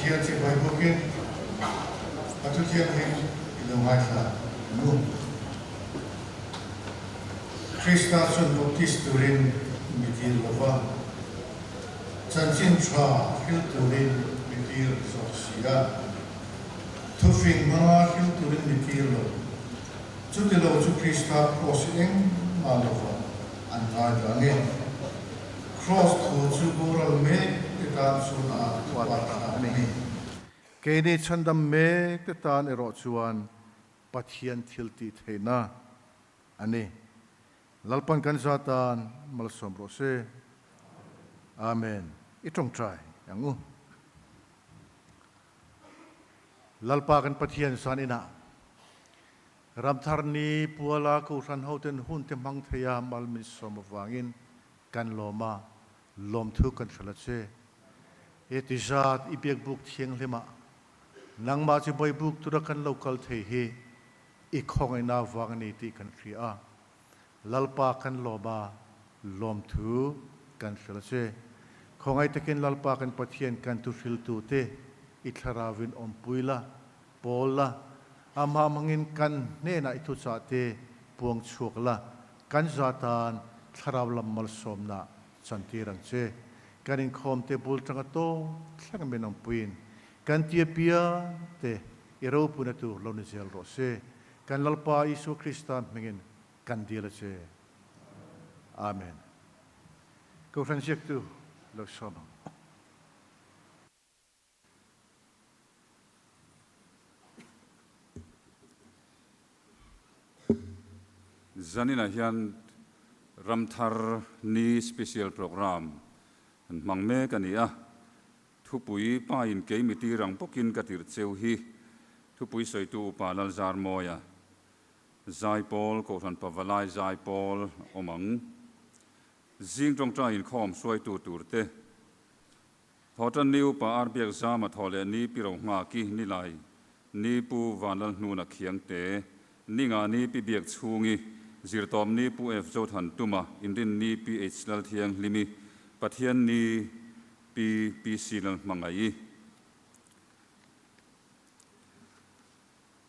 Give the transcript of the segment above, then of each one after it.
Pathian chibai bukin a thu thianghlim i lo ngaithla ang u. Krista chuan baptist turin mi tir lo va, chanchin tha hril turin mi tir zawk si a. Thufing hmanga hril turin mi tir lo. Chuti lo chu Krista kraws hi engmah lova an ngai ta a ni. Kraws thu chu boral mek te tan chuan a uar thlak a ni. Keini chhandam mek te tan erawh chuan Pathian thil tih theihna a ni. Lalpan kan za tan malsawm rawh se. Amen. I tawngtai ang u. Lalpa kan Pathian san inah Ramthar ni puala Kohhran hoten hun te hmang thei a mal min sawm avangin kan lawm a, lawmthu kan hrilh a che. He ti zat i biakbuk thianghlimah nangmah chi bawibuk tura kan lo kal thei hi i khawngaihna avang a ni tih kan hria a. Lalpa kan lawm a, lawmthu kan hrilh a che. Khawngaih takin Lalpa kan Pathian kan thuhriltute i thlarauin awmpui la, pawl la, amah hmangin kan hnenah i thuchah te puang chhuak la, kan za tan thlarau lam malsawmna chantir ang che. Kan inkhawm te bul tanga tawk thleng min awmpuiin kan tia piang te i ropuina tur lo ni zel rawh se. Kan Lalpa Isua Krista hmingin kan dil a che. Amen. Kohhran ziaktu lo sawm ang. Zaninah hian Ramthar Ni Special Programme an hmang mek a ni a. Thupui pain kei mi tir ang bawkin ka tirh cheu hi thupui sawitu Upa Lalzarmawia, Zaipawl, Kohhran Pavalai Zaipawl awm ang. Zing tawngtai inkhawm hruaitu turte Thawhtan ni Upa Arbiak Zama thaw leh ni Pi Rohnghaki ni lai ni Pu Vanlalhnuna Khiangte, ni nga ni Pi Biak Chhungi, Zirtawp ni Pu F Zothan Tuma, Inrin ni Pi H Lalthianghlimi, Pathian ni Pi PC Lalhmangaih.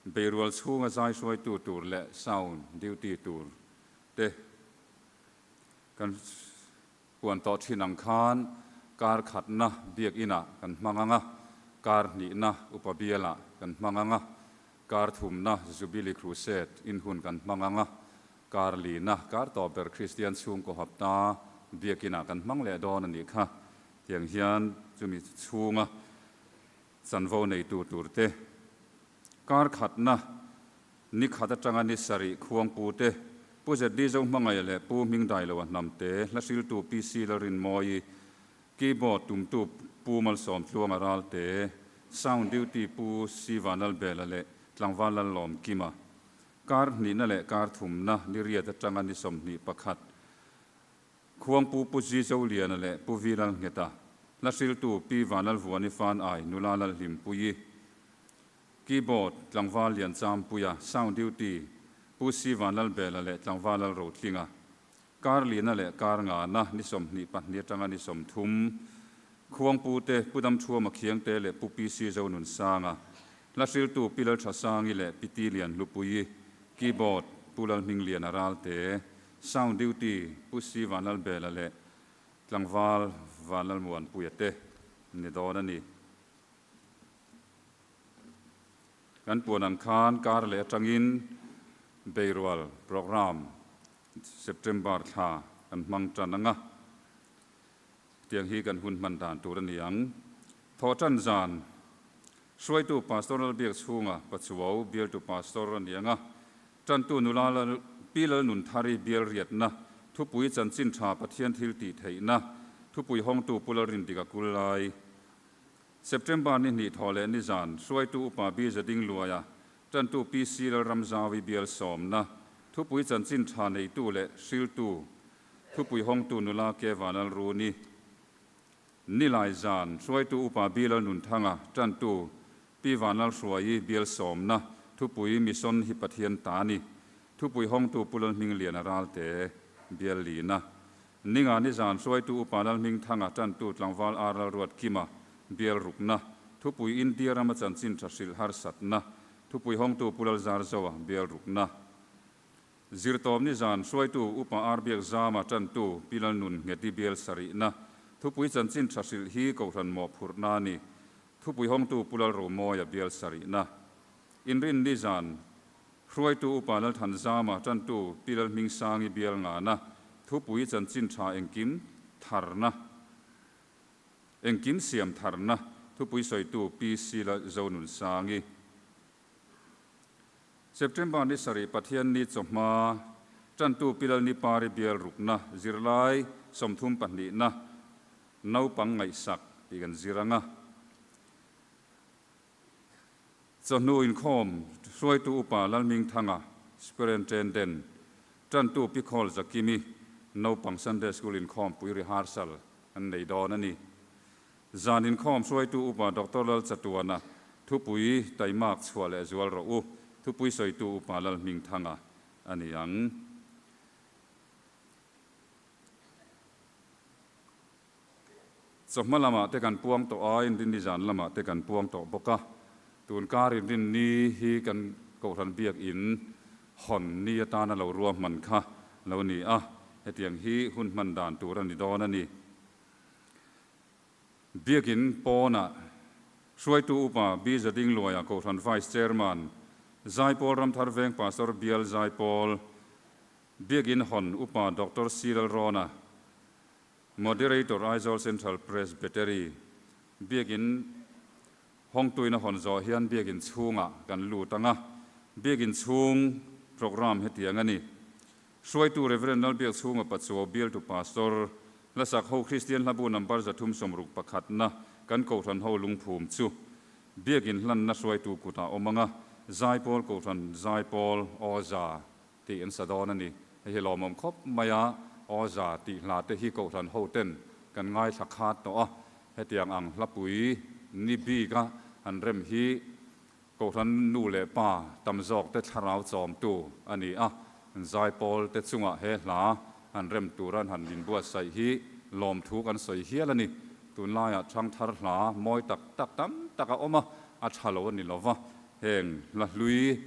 Beirual chhunga zai hruaitu tur leh sound duty tur te kan Puan tawh thin ang khan kar khatna biakinah kan hmang ang a, kar hnihna upa bialah kan hmang ang a, kar thumna Jubilee Crusade in hun kan hmang ang a, kar lina kar tawp ber Kristian chhungkaw hapta biakinah kan hmang leh dawn a nih kha. Tiang hian chumi chhunga chanvo neitu turte kar khatna Ni khat atanga ni sarih Khuangpu te, Pu ZD Zohmangaia leh Pu Hmingdailoa hnamte, hla hriltu PC Lalrinmawii, Keyboard tumtu Pu Malsawmtluanga Ralte, Sound Duty Pu C Vanlalbela leh Tlangval Lallawmkima. Kar hnihna leh kar thumna ni riat atanga ni 21 Khuangpu Pu Zi Zoliana leh Pu Vi Lalngheta, hla hriltu Pi Vanlalvuani Fan Ai Nula Lalhlimpuii, Keyboard, Tlangval Lianchampuia, Sound Duty, Pu Si Vanlalbela leh Tlangval Lalrotlinga, Kar Lina leh Kar Ngana ni 22 atanga ni 30, Khuangpu te Pu Damthuama Khiangte leh Pu PC Zonunsanga, Hla hriltu Pi Lalthasangi leh Pi Ti Lianhlupuii, Keyboard, Pu Lalhmingliana Ralte, Sound Duty, Pu Si Vanlalbela leh Tlangval Vanlalmuanpuia te ni dawn a ni. Kan puan ang khan kar leh atangin Beirual Programme September thla kan hmang tan ang a, tiang hi kan hun hman dan tur a ni ang. Thawhtan zan hruaitu Pastor Lalbiak chhunga Pachuau bialtu Pastor a ni ang a, tantu nula Pi Lalnunthari bial riatna thupui chanchin tha Pathian thil tih theihna thupui hawngtu Pu Lalrindika Kullai September ni hnih thawh leh ni zan hruaitu Upa B Zading Luaia, tantu PC Lalramzawi bial sawmna, thupui chanchin tha neitu leh hriltu, thupui hawngtu nula Ke Vanlalruni. Nilai zan hruaitu Upa B Lalnunthanga, tantu Pi Vanlalhruaii bial sawmna, thupui Mission hi Pathian ta ni, thupui hawngtu Pu Lalhmingliana Ralte bial lina. Ninga nizan hruaitu Upa Lalhmingthanga tantu tlangval Ar Lalruatkima bial rukna, Thupui India rama chanchin tha hrilh harsatna, Thupui hawngtu Pu Lalzarzoa bial rukna. Zirtawpni zan hruaitu Upa Ar Biakzama tantu Pi Lalnun Ngheti bial sarihna, Thupui chanchin tha hrilh hi Kohhran mawhphurhna a ni, Thupui hawngtu Pu Lalromawia bial sarihna. Inrinni zan hruaitu Upa Lalthanzama tantu Pi Lalhmingsangi bial ngana, Thupui chanchin tha engkim tharna. Engkim siam tharna thupui sawitu Pi Sila Zonunsangi. September ni sarih Pathianni chawhma tantu Pi Lalni Pari bial rukna zirlai 30 pahnihna naupang ngaihsak tih kan zir ang a. Chawhnu inkhawm hruaitu Upa Lalmingthanga, Superintendent, tantu Pi Khawl Zakimi, naupang Sunday School inkhawmpui rehearsal an nei dawn a ni. Zan inkhawm hruaitu Upa Doctor Lalchatuana, thupui taimak chhuah leh zual rawh u, thupui sawitu Upa Lalhmingthanga a ni ang. Chawhma lamah te kan puang tawh a, Inrinni zan lamah te kan puang tawh bawk a. Tun kar Inrinni hi kan Kohhran Biakin hawn ni atana lo ruahman kha lo ni a, hetiang hi hun hman dan tur a ni dawn a ni. Biakin pawnah hruaitu upa B. Zadingluaia Kohhran Vice Chairman, Zaipawl Ramthar Veng Pastor Bial Zaipawl, Biakin hawn upa Doctor C. Lalrawna, Moderator Aizawl Central Presbytery, Biakin hawngtuin a hawn zawh hian Biakin chhungah kan lut ang a, Biakin chhung programme hetiang a ni. Hruaitu Rev. Lalbiakchhunga Pachuau Bialtu Pastor, Hlasak ho Kristian Hlabu Number 360 pakhatna kan Kohhran ho lungphum chu Biakin hlanna hruaitu kutah awm ang a, Zaipawl Kohhran Zaipawl Awza tih an sa dawn a ni. Hei hi lawmawm khawp mai a, Awza tih hla te hi Kohhran ho ten kan ngaithla khat tawh a, hetiang ang hlapui ni bik a han rem hi Kohhran nu leh pa tam zawk te thlarau chawmtu a ni a, zaipawl te chungah he hla han rem tura an han inbuatsaih hi lawmthu kan sawi hial a ni. Tunlaiah thangthar hla mawi tak tak tam tak a awm a, a tha lo a ni lova, heng hla hlui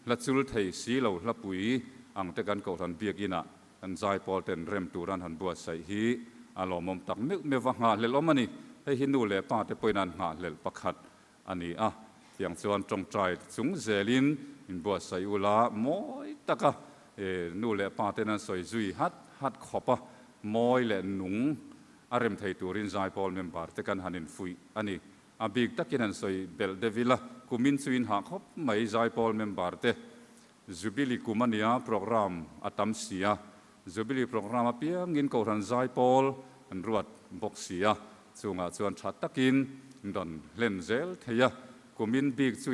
Hla chul thei si lo hlapui ang te kan Kohhran Biakinah kan zaipawl ten rem tur an han buatsaih hi a lawmawm tak meuh meuh va nghahhlelh awm a ni. Hei hi nu leh pa te pawhin an nghahhlelh pakhat a ni a, tiang chuan tawngtai chung zelin inbuatsaih ula mawi taka nu leh pa ten an sawi zui hat hat khawp a, mawi leh nung a rem thei turin zaipawl member te kan han infuih a ni. A bik takin an sawi belh deuh ila, kumin chu in hah khawp mai Zaipawl member te. Jubilee kum a nia, programme a tam si a. Jubilee programme apiangin Kohhran Zaipawl an ruat bawk si a, chungah chuan tha takin in rawn hlen zel thei a. Kumin bik chu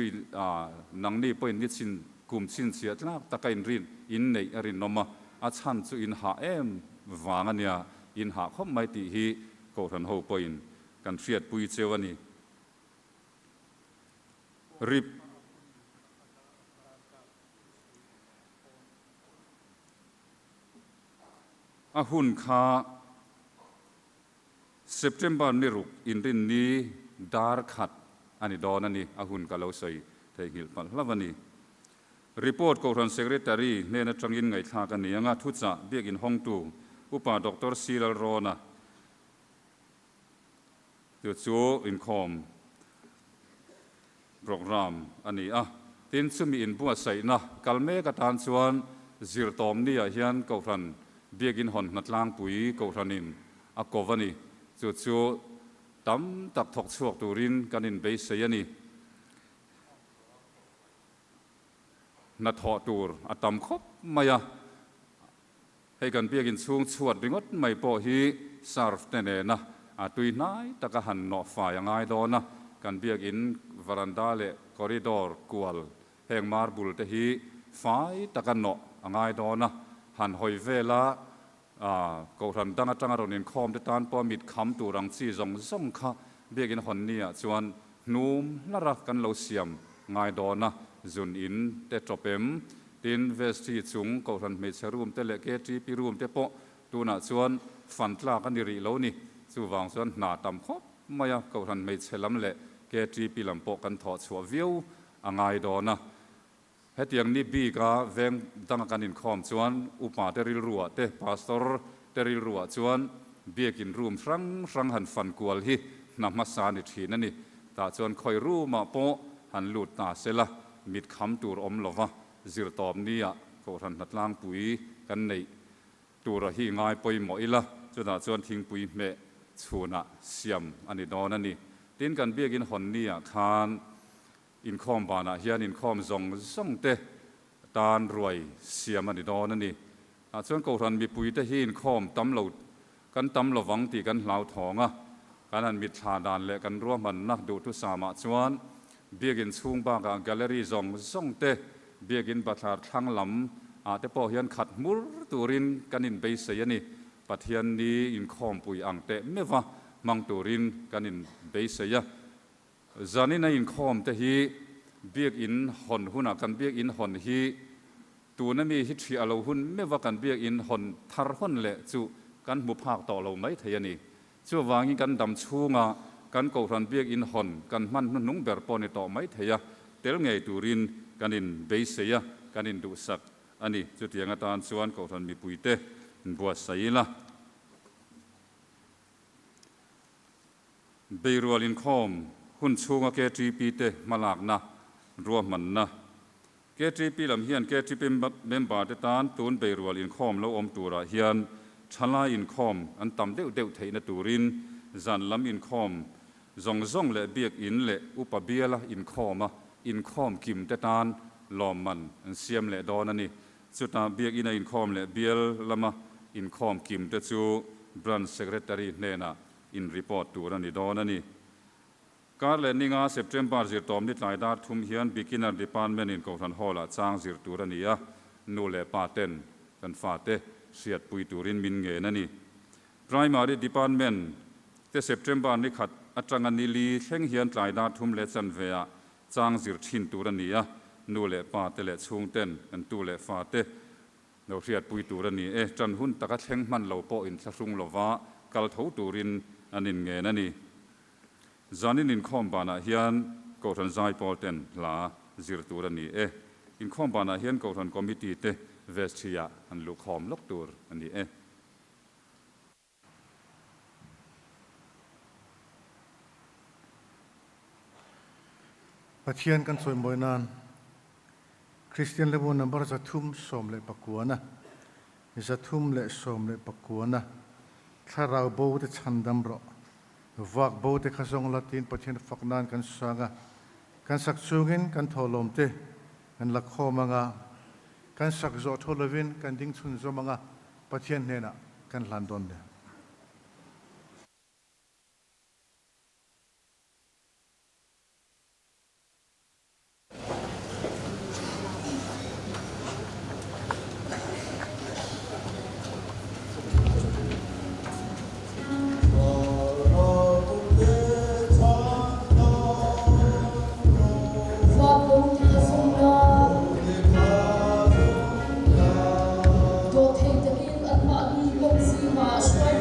nangni pawhin ni chhin kum chhinchhiah tlak taka in rin in neih a rinawm a, a chhan chu in hah em vang a nia, in hah khawp mai tih hi Kohhran ho pawhin Kan hriatpui cheu a ni. Rip. A hun kha September ni ruk inrinni dar khat a ni dawn a ni. A hun ka lo sawi theihnghilh palh hlauh a ni. Report Kohhran Secretary hnen atangin ngaihthlak a ni ang a, thuchah biakin hawngtu Upa Doctor C. Lalrawna Chu chu inkhawm programme a ni a, tin chumi inbuatsaihna kal mek atan chuan zirtawmni-ah hian Kohhran Biakin hawn hnatlangpui Kohhranin a ko a ni. Chu chu tam tak thawk chhuak turin kan inbeisei a ni. Hnathawh tur a tam khawp mai a. Hei kan biakin chhung chhuat ringawt mai pawh hi surf te nena a tui hnai taka han nawh fai a ngai dawn a, kan biakin varanda leh corridor kual heng marble te hi fai taka nawh a ngai dawn a, han hawi vela Kohhran dang atanga rawn inkhawm te tan pawh mit kham tur ang chi zawng zawng kha biakin hawn ni ah chuan hnum hlar a kan lo siam ngai dawn a, zun in te tawp em? Tin, vestry chung Kohhran hmeichhe room te leh KTP room te pawh tunah chuan fan tlak a ni rih lo ni. Chuvang chuan hna tam khawp mai a, Kohhran hmeichhe lam leh KTP lam pawh kan thawh chhuah viau a ngai dawn a. Hetiang ni bika veng danga kan inkhawm chuan upa te rilruah te, pastor te rilruah chuan biakin room hrang hrang han fan kual hi hna hmasa a ni thin a ni. Tah chuan khawi room-ah pawh han lut ta sela mit kham tur awm lova zirtawp nia Kohhran hnatlangpui kan neih tura hi ngai pawimawh ila, chutah chuan thingpui hmeh chhunah siam a ni dawn a ni. Tin, kan biakin hawn niah khan inkhawm banah hian inkhawm zawng zawng te tan ruai siam a ni dawn a ni. Tah chuan Kohhran mipuite hi inkhawm tam lo kan tam lovang tih kan hlauthawng a, kan han mitthla dan leh kan ruahmanna duhthusamah chuan Biakin chhung bakah gallery zawng zawng te, biakin bathlar thlang lam ah te pawh hian khat hmur turin kan inbeisei a ni. Pathian ni inkhawmpui ang teh meuh a hmang turin kan inbeisei a. Zanin a inkhawm te hi biakin hawn hunah kan biakin hawn hi tuna mi hi ṭhiah lo hun meuh a kan biakin hawn thar hawn leh chu kan hmu phak tawh lo mai thei a ni. Chuvangin kan dam chhunga kan Kohhran biakinn hawn kan hman hnuhnung ber pawh ni tawh mai thei a, tel ngei turin kan in beisei a, kan in duhsak a ni. Chutiang atan chuan Kohhran mipuite inbuatsaih ila. Beirual inkhawm hun chhunga KTP te hmalakna ruahmanna. KTP lam hian KTP member te tan tun beirual inkhawm lo awm turah hian thalai inkhawm an tam deuh deuh theihna turin zan lam inkhawm zawng zawng leh biakinn leh upa biala inkhawma inkhawm kim te tan lawmman an siam leh dawn a ni. Chutah biakinn a inkhawm leh bial lama inkhawm kim te chu Branch Secretary hnenah in report tur a ni dawn a ni. Kar leh ninga September zirtawm ni tlai dar thum hian Beginner Department in Kohhran Hall ah chang zir tur a ni a, nu leh pa ten kan fate hriatpui turin min ngen a ni. Primary Department te September ni khat atanga ni li thleng hian tlai dar thum leh chanve ah chang zir thin tur a ni a, nu leh pa te leh chhung ten kan tu leh fate lo hriatpui tur a ni e. Tan hun taka thleng hman lo pawh inthlahrung lova kal tho turin an inngen a ni. Zanin inkhawm banah hian Kohhran Zaipawl ten hla zir tur a ni e. Inkhawm banah hian Kohhran Committee te vestry-ah an luhkhawm lawk tur a ni e. Pathian kan chawimawi nan Kristian level number 319, 319, Thlarau bo te chhandam rawh. Vak bo te kha zawng la tiin Pathian fak nan kan sang a, kan sak chungin kan thawhlawm te kan la khawm anga, kan sak zawh thaw lovin kan ding chhun zawm anga Pathian hnenah kan hlan dawn le. Dawhthei takin anmahni kawng zingah hruai.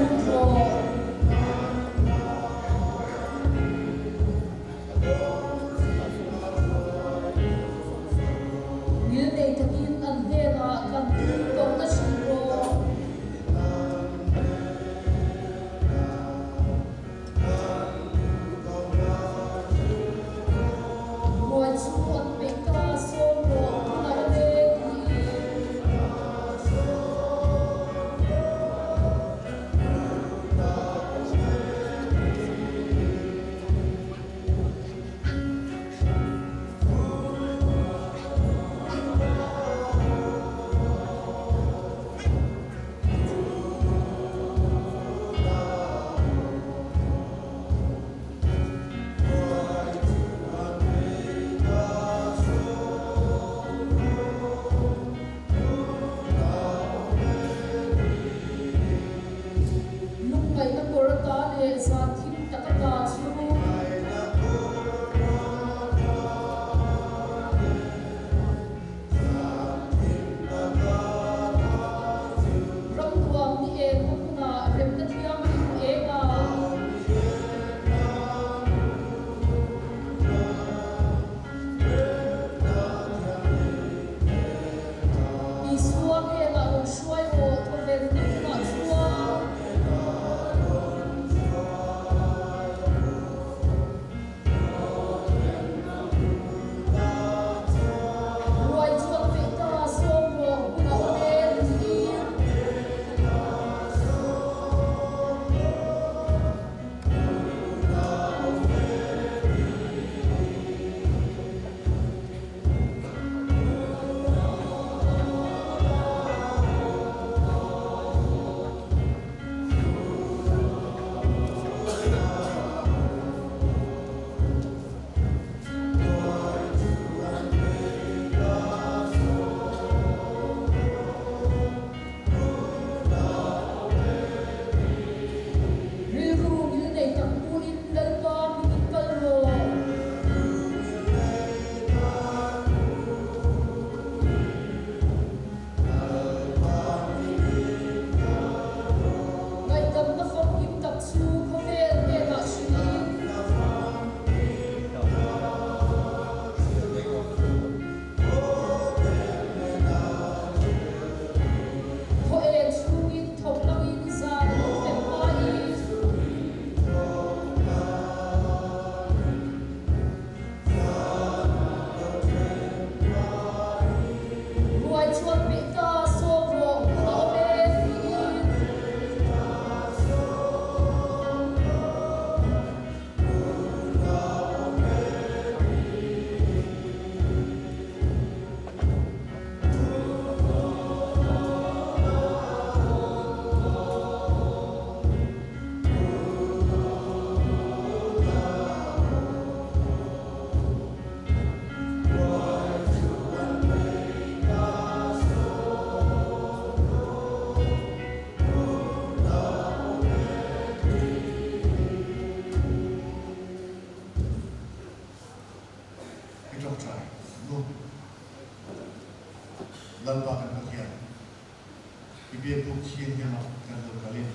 buk thianghlimah kan lo kalin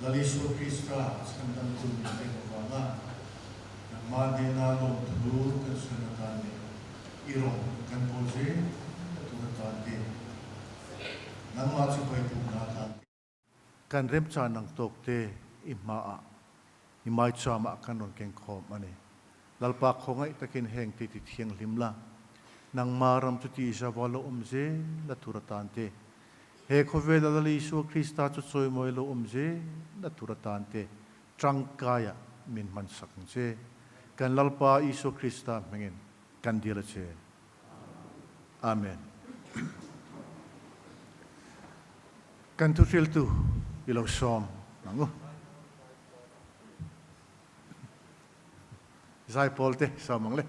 Lal Isua Krista chhandamtu min pek avanga nangmah hnena lawmthu kan sawn atan leh i rawng kan bawl zel na tur atan te nangmah chu baibukna atan te. Kan remchan ang tawk te i hmaah i maicham ah kan rawn keng khawm a ni. Lalpa khawngaih takin heng te ti thianghlim la, nangma ram chu ti zava lo awm zel la tur atan te, he khawvela Lal Isua Krista chu chawimawi lo awm zel la tur atan te tangkaia min hmansak ang che. Kan Lalpa Isua Krista hmingin kan dil a che. Amen. Kan thuhriltu i lo sawm ang u. Zaipawl te sawm ang le.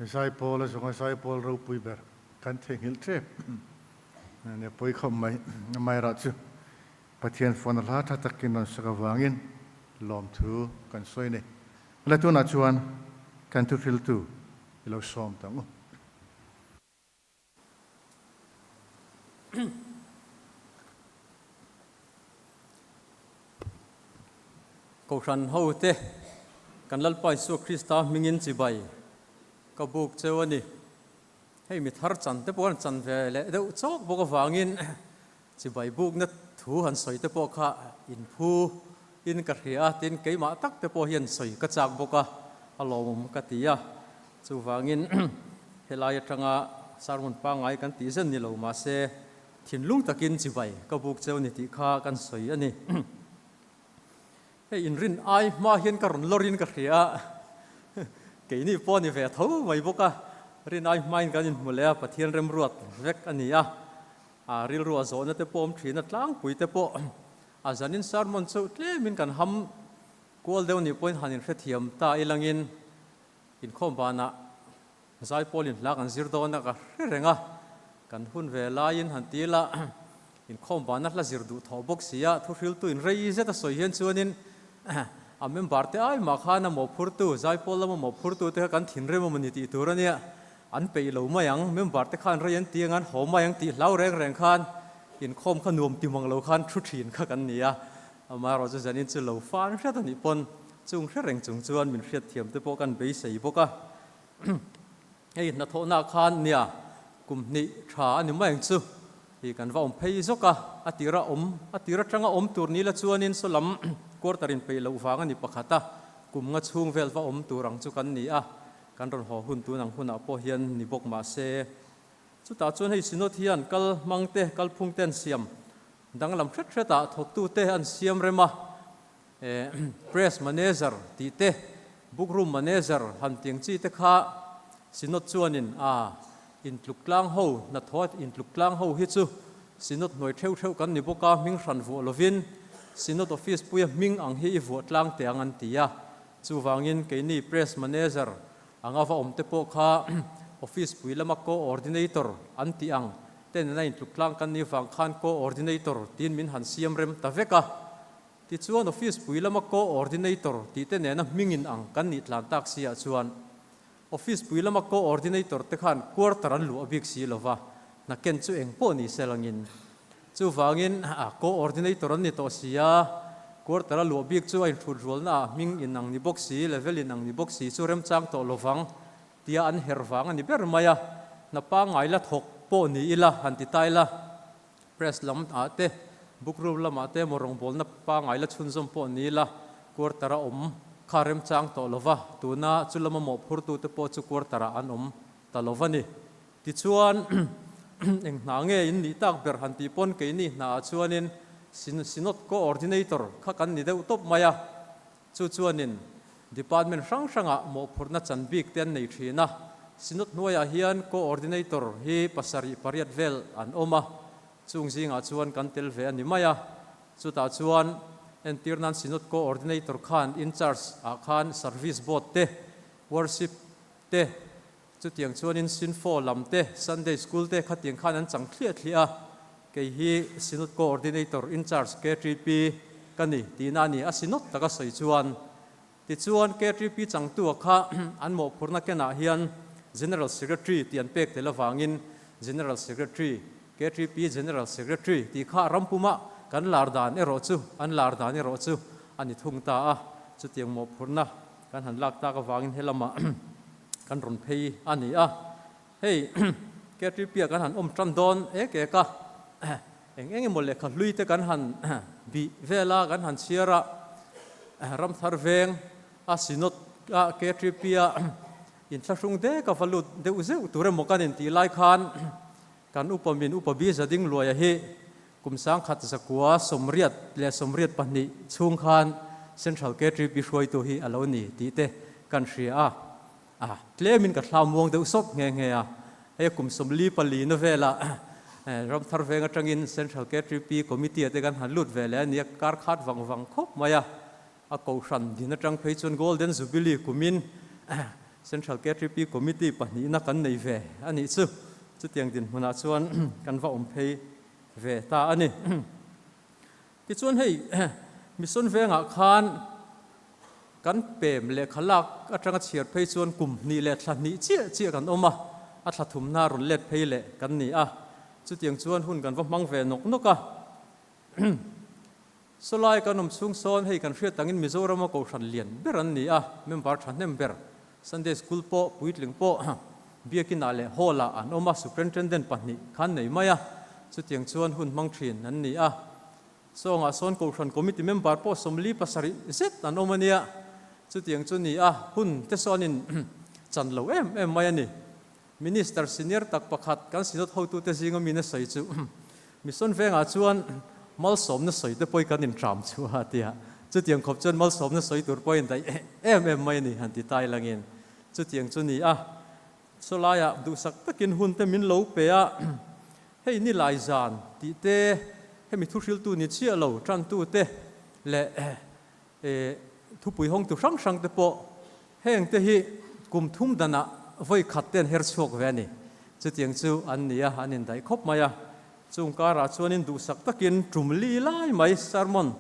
Zaipawl a zawnga zaipawl ropui ber kan theihnghilh tep nia pawi khawp mai. Amaherawh chu Pathian phone a hla tha takin rawn sak avangin lawmthu kan sawi a ni. La tunah chuan kan thuhriltu i lo sawm ta ang u. Kohhran hote, kan Lalpa Isua Krista hmingin chibai ka buk cheu a ni. Hei mi thar chan te pawh an chan ve leh deuh chawk bawk avangin chibai bukna thu han sawi te pawh kha inphu in ka hria a, tin keimah tak te pawh hian sawi ka chak bawk a, a lawmawm ka ti a. Chuvangin helai atanga sermon pangngai kan tih zen ni lo mahse thinlung takin chibai ka buk cheu ni tih kha kan sawi a ni. Hei inrin ai hma hian ka rawn lawrin ka hria a, keini pawh a ni ve tho mai bawk a, rin ai hmain kan inhmu leh a, Pathian remruat vek a ni a, a rilru a zawhna te pawh awm thin a, tlangpui te pawh a zanin sermon chu tlemin kan ham kual deuh nih pawhin han inhrethiam ta ilangin inkhawm banah Zaipawl in hla kan zir dawn a ka hre reng a, kan hun ve laiin han ti ila inkhawm vana hla zir duh thawh bawk si a, thuhriltu in rei zet a sawi hian chuanin a member te ai mah khan a mawhphurtu, Zaipawl lama mawhphurtu te kha kan thinrim a ni tih tur a nia, an peih lo mai ang, member te khan rei an ti ang an haw mai ang tih hlau reng reng khan inkhawm kha nuam ti mang lo khan thu thin kha kan ni a, amaherawh chu zanin chu lo fan hret a nih pawn chung hre reng chung chuan min hriatthiam te pawh kan beisei bawk a. Hei hnathawhna khan nia kum hnih tha a ni mai ang chu hi kan va awm phei zawk a, a tira awm a tir atanga awm tur ni la chuanin saw lam quarter in peih loh vang a ni pakhat a, kum nga chhung vel va awm tur ang chu kan ni a, kan rawn haw hun tun ang hunah pawh hian ni bawk mah se chutah chuan hei Synod hian kal hmang te kalphung te an siam danglam hret hret ah thawktu te an siam rem a. Press manager tih te, bookroom manager han tiang chi te kha Synod chuanin a intluk tlang ho, hnathawh intluk tlang ho hi chu Synod hnuai theuh theuh kan ni bawk a, hming hran vuah lovin Synod office puia hming ang hi i vuah tlang teh ang an ti a. Chuvangin keini Press manager anga va awm te pawh kha office pui lama co-ordinator an tih ang te nena intluk tlang kan nih vang khan co-ordinator tiin min han siam rem ta vek a. Tichuan office pui lama co-ordinator tih te nena hmingin ang kan nih tlan tak si ah chuan office pui lama co-ordinator te khan quarter an luah bik si lova, hna ken chu eng pawh ni se langin. Chuvangin co-ordinator an ni tawh si a, quarter a luah bik chu a inhrut rualna ah hming in ang ni bawk si, level in ang ni bawk si chu remchang tawh lovang tia an herh vang a ni ber mai a, hna pangngai la thawk pawh ni ila han ti ta ila. Press lam ah te, book room lamah te emaw rawngbawlna pangngai la chhunzawm pawh ni ila, quarter a awm kha remchang tawh lova, tuna chu lama mawhphurtute pawh chu quarter ah an awm ta lo va ni. Tichuan, eng hna nge in nih tak ber han tih pawn keini hna ah chuanin Synod Coordinator kha kan ni deuh tawp mai a, Chu chuanin Department hrang hrangah mawhphurhna chan bik te an nei thin a, Synod hnuaiah hian Coordinator hi pasarih pariat vel an awm a, chung zingah chuan kan tel ve a ni mai a. Chutah chuan entir nan Synod Coordinator khan in charge ah khan Service Board te, Worship te, chutiang chuanin Sinfo lam te, Sunday School te khatiang khan an chang thliah thliah a, kei hi Synod Coordinator in charge KTP ka ni tihna a ni a, Synod taka sawi chuan. Tichuan KTP changtua kha an mawhphurhna kenah hian General Secretary tih an pek tel avangin General Secretary, KTP General Secretary tih kha rampuma kan lar dan erawh chu an lar dan erawh chu a ni thung ta a, chutiang mawhphurhna kan han lak tak avangin helamah kan rawn phei a ni a, hei KTP-ah kan han awm tan dawn ek ek a, eng eng emaw lehkha hlui te kan han bih vel a, kan han chhiar a, Ramthar veng a Synod a KTP-a inthlahrung dek a va lut deuh zeuh tur emaw kan intih lai khan kan upa min upa bi Zading Luaia hi Kum sangkhat zakua 82 chhung khan Central KTP hruaitu hi a lo ni tih te kan hria a, a tlemin ka thlau muang deuh sawp nghe nghe a. Hei kum 44 na velah Ramthar veng atangin Central KTP Committee ah te kan han lut ve leh a nia, kar khat vang vang khawp mai a. A kohhran din atang phei chuan Golden Jubilee kumin Central KTP Committee pahnihna kan nei ve a nih chu. Chutiang dinhmunah chuan kan va awm phei ve ta a ni. Tichuan hei Mission vengah khan kan pem lehkha lak atanga chhiar phei chuan kum hnih leh thla hnih chiah chiah kan awm a, a thla thumna rawn let phei leh kan ni a. Chutiang chuan hun kan va hmang ve nawk nawk a. Sawlai kan awm chhung sawn hei kan hriat angin Mizorama Kohhran lian ber an ni a, member thahnem ber Sunday School pawh puitling pawh Biakinah leh Hall-ah an awm a, Superintendent pahnih khan nei mai a, chutiang chuan hun hmang thin an ni a. Sawngah sawn Kohhran Committee member pawh 47 zet an awm a nia, chutiang chu ni a, hun te sawnin chan lo em em mai a ni. Minister senior tak pakhat kan Synod hotute zinga mi na sawi chu Mission vengah chuan malsawmna sawi te pawhin kan intram chu a ti a, chutiang khawp chuan malsawmna sawi tur pawh a indaih em em mai a ni han ti tai langin chutiang chu ni a. Sawlaiah duhsak takin hun te min lo pe a, hei ni lai zan tih te, hemi thuhriltu ni chiah lo tantu te leh thupui hawngtu hrang hrang te pawh heng te hi kum thum danah vawi khat te an her chhuak ve a ni. Chutiang chu an ni a, an indaih khawp mai a. Chung karah chuanin duhsak takin tum li lai mai sermon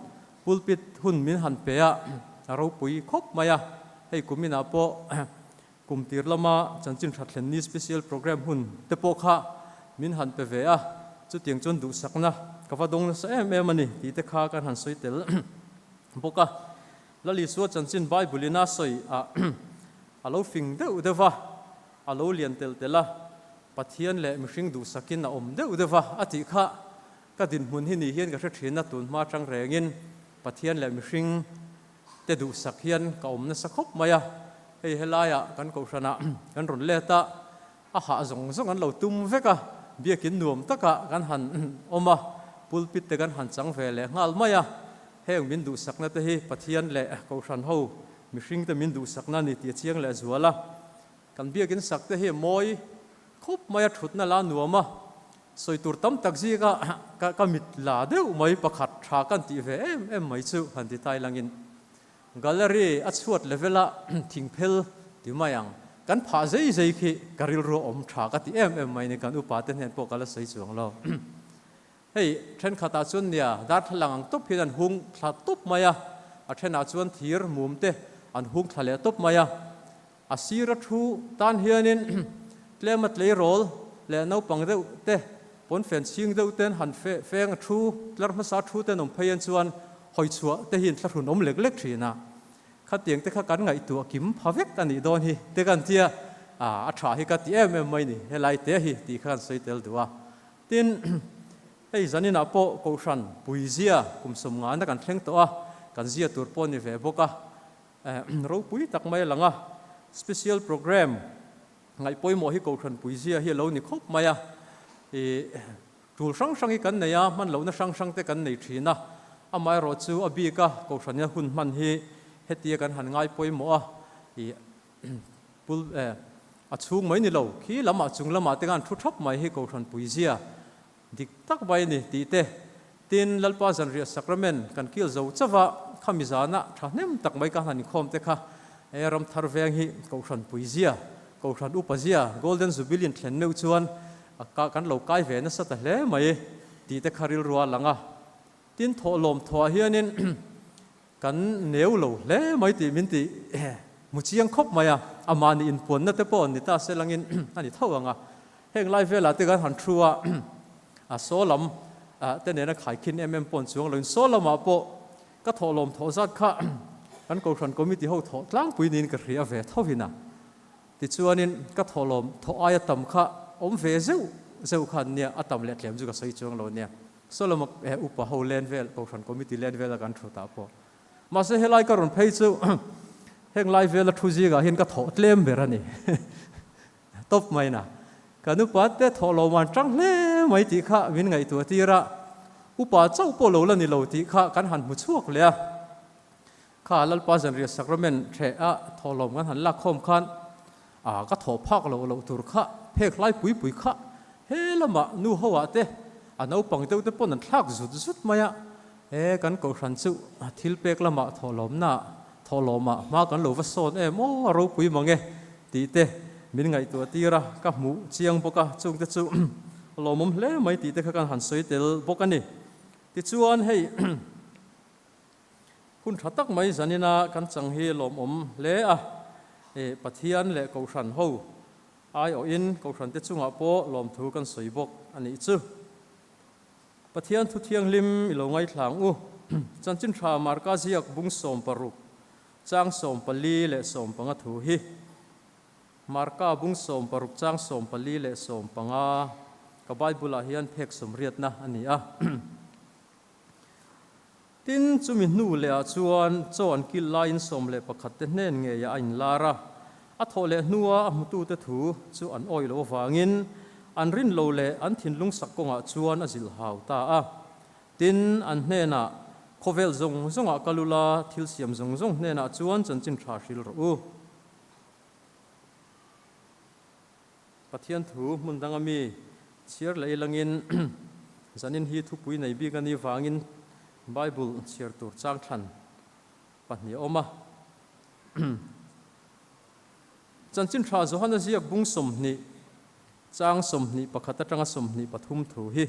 pulpit hun min han pe a, a ropui khawp mai a. Hei kuminah pawh kum tir lama chanchin tha thlen ni special program hun te pawh kha min han pe ve a, chutiang chuan duhsakna ka va dawng nasa em em a ni tih te kha kan han sawi tel bawk a. Lal Isua chanchin Bible in a sawi ah a lo fing deuh deuh va, a lo lian telh telh a, Pathian leh mihring duhsakin a awm deuh deuh va a tih kha ka dinhmun hi ni hian ka hre thin a, tun hma atang rengin Pathian leh mihring te duhsak hian ka awm nasa khawp mai a, hei helaiah kan kohhranah kan rawn let a, a hah zawng zawng an lo tum vek a, biakin nuam takah kan han awm a, pulpit te kan han chang ve leh nghal mai a, heng min duhsakna te hi Pathian leh kohhran ho mihring te min duhsakna a ni tih a chiang leh zual a, kan biakin sak te hi mawi khawp mai a, thutna la nuam a, Sawi tur tam tak zinga ka mit la deuh mai pakhat tha kan tih ve em em mai chu han ti tai langin gallery a chhuat level a thingphel ti mai ang kan phah zei zei khi ka rilru a awm tha ka ti em em mai ni kan upa te hnen pawh ka la sawi chuang lo. Hei thenkhatah chuan nia darthlalang ang tawp hian an hung thla tawp mai a, a thenah chuan thir mum te an hung thla leh tawp mai a. A sira thu tan hianin tlema tleirawl leh naupang deuh te, pawnfen chhing deuh ten han feng a thu, tlar hmasa thu ten awm phei an chuan hawi chhuah te hi inthlahrun awm lek lek thin a. Khatiang te kha kan ngaihtuah kim pha vek a nih dawn hi te kan tia, a tha hi ka ti em em mai ni, helai te hi tih kha kan sawi tel duh a. Tin, hei zaninah pawh Kohhran Puizia kum 50 na kan thleng tawh a, kan zia tur pawh a ni ve bawk a. Ropui tak mai a lang a, special program ngaih pawimawh hi Kohhran Puizia hi a lo ni khawp mai a, ih tul hrang hrang hi kan nei a, hman lohna hrang hrang te kan nei thin a, amaherawh chu a bik a Kohhran ina hun hman hi hetia kan han ngai pawimawh a, ih pul eh a chhung mai ni lo khi lamah chung lamah te khan thu thap mai hi Kohhran Puizia Dik tak mai a ni tih te, tin Lalpa zanriah sacrament kan kil zo chauh a, khami zana thahnem tak mai ka han inkhawm te kha he ram thar veng hi Kohhran Puizia, Kohhran Upazia, Golden Jubilee in thlen meuh chuan a kan lo kai ve nasa ta hle mai tih te kha rilru a lang a. Tin thawhlawm thawhah hianin kan neu lo hle mai tih min ti hmu chiang khawp mai a, amahni inpuanna te pawh ni ta se langin a ni tho ang a. Heng lai velah te kan han thu a, a saw lam te nena khaikhin em em pawh an chuang lo in saw lamah pawh ka thawhlawm thawh zat kha kan Kohhran Committee ho thawh tlangpui niin ka hria ve tho hin a. Tichuanin ka thawhlawm thawh aia tam kha awm ve zeuh zeuh kha an nia, a tam leh tlem chu ka sawi chuang lo nia. Saw lama upa ho len vel, Kohhran Committee len vela kan thu tah pawh. Mahse helai ka rawn phei chu heng lai vela thu zingah hian ka thawh tlem ber a ni. Tawp mai na. Kan upa te thawh lo man tang hle mai tih kha min ngaihtuah tir a, upa chauh pawh lo la ni lo tih kha kan han hmu chhuak leh a. Kha Lalpa Zanriah Sacrament hreh a thawhlawm kan han lak khawm khan a ka thawh phak loh loh tur kha phek hlai pui pui kha he lamah nu ho ah te a naupang deuh te pawn an thlak zut zut mai a, he kan kohhran chu thil pek lamah thawhlawmna thawhlawmah hma kan lo va sawn em aw a ropui mang e. tih te min ngaihtuah tir a, ka hmuh chiang bawk a, chungte chu lawmawm hle mai tih te kha kan han sawi tel bawk a ni. Tichuan hei hun tha tak mai zanina kan chang hi lawmawm hle a, Pathian leh Kohhran ho aiawhin Kohhran te chungah pawh lawmthu kan sawi bawk a nih chu. Pathian thu thianghlim i lo ngaithlang u. Chanchin tha Marka ziak bung 16 chang 14 leh 15 thu hi. Marka bung 16 chang 14 leh 15 ka Bible ah hian phek sawmriatna a ni a. Tin, chumi hnu leh ah chuan chaw an kil laiin 11 te hnen ngeiah a inlar a. A thawh leh hnua a hmutute thu chu an awih loh avangin an rin lo leh an thinlung sak kawngah chuan a zilh hau ta a. Tin, an hnenah, Khawvel zawng zawngah kal ula, thil siam zawng zawng hnenah chuan chanchin tha hril rawh u. Pathian thu hmun danga mi chhiar leh ilangin zanin hi thupui nei bik a nih vangin Bible chhiar tur chang thlan pahnih a awm a. Chanchin tha Johana ziak bung 20 chang 21 atanga 23 thu hi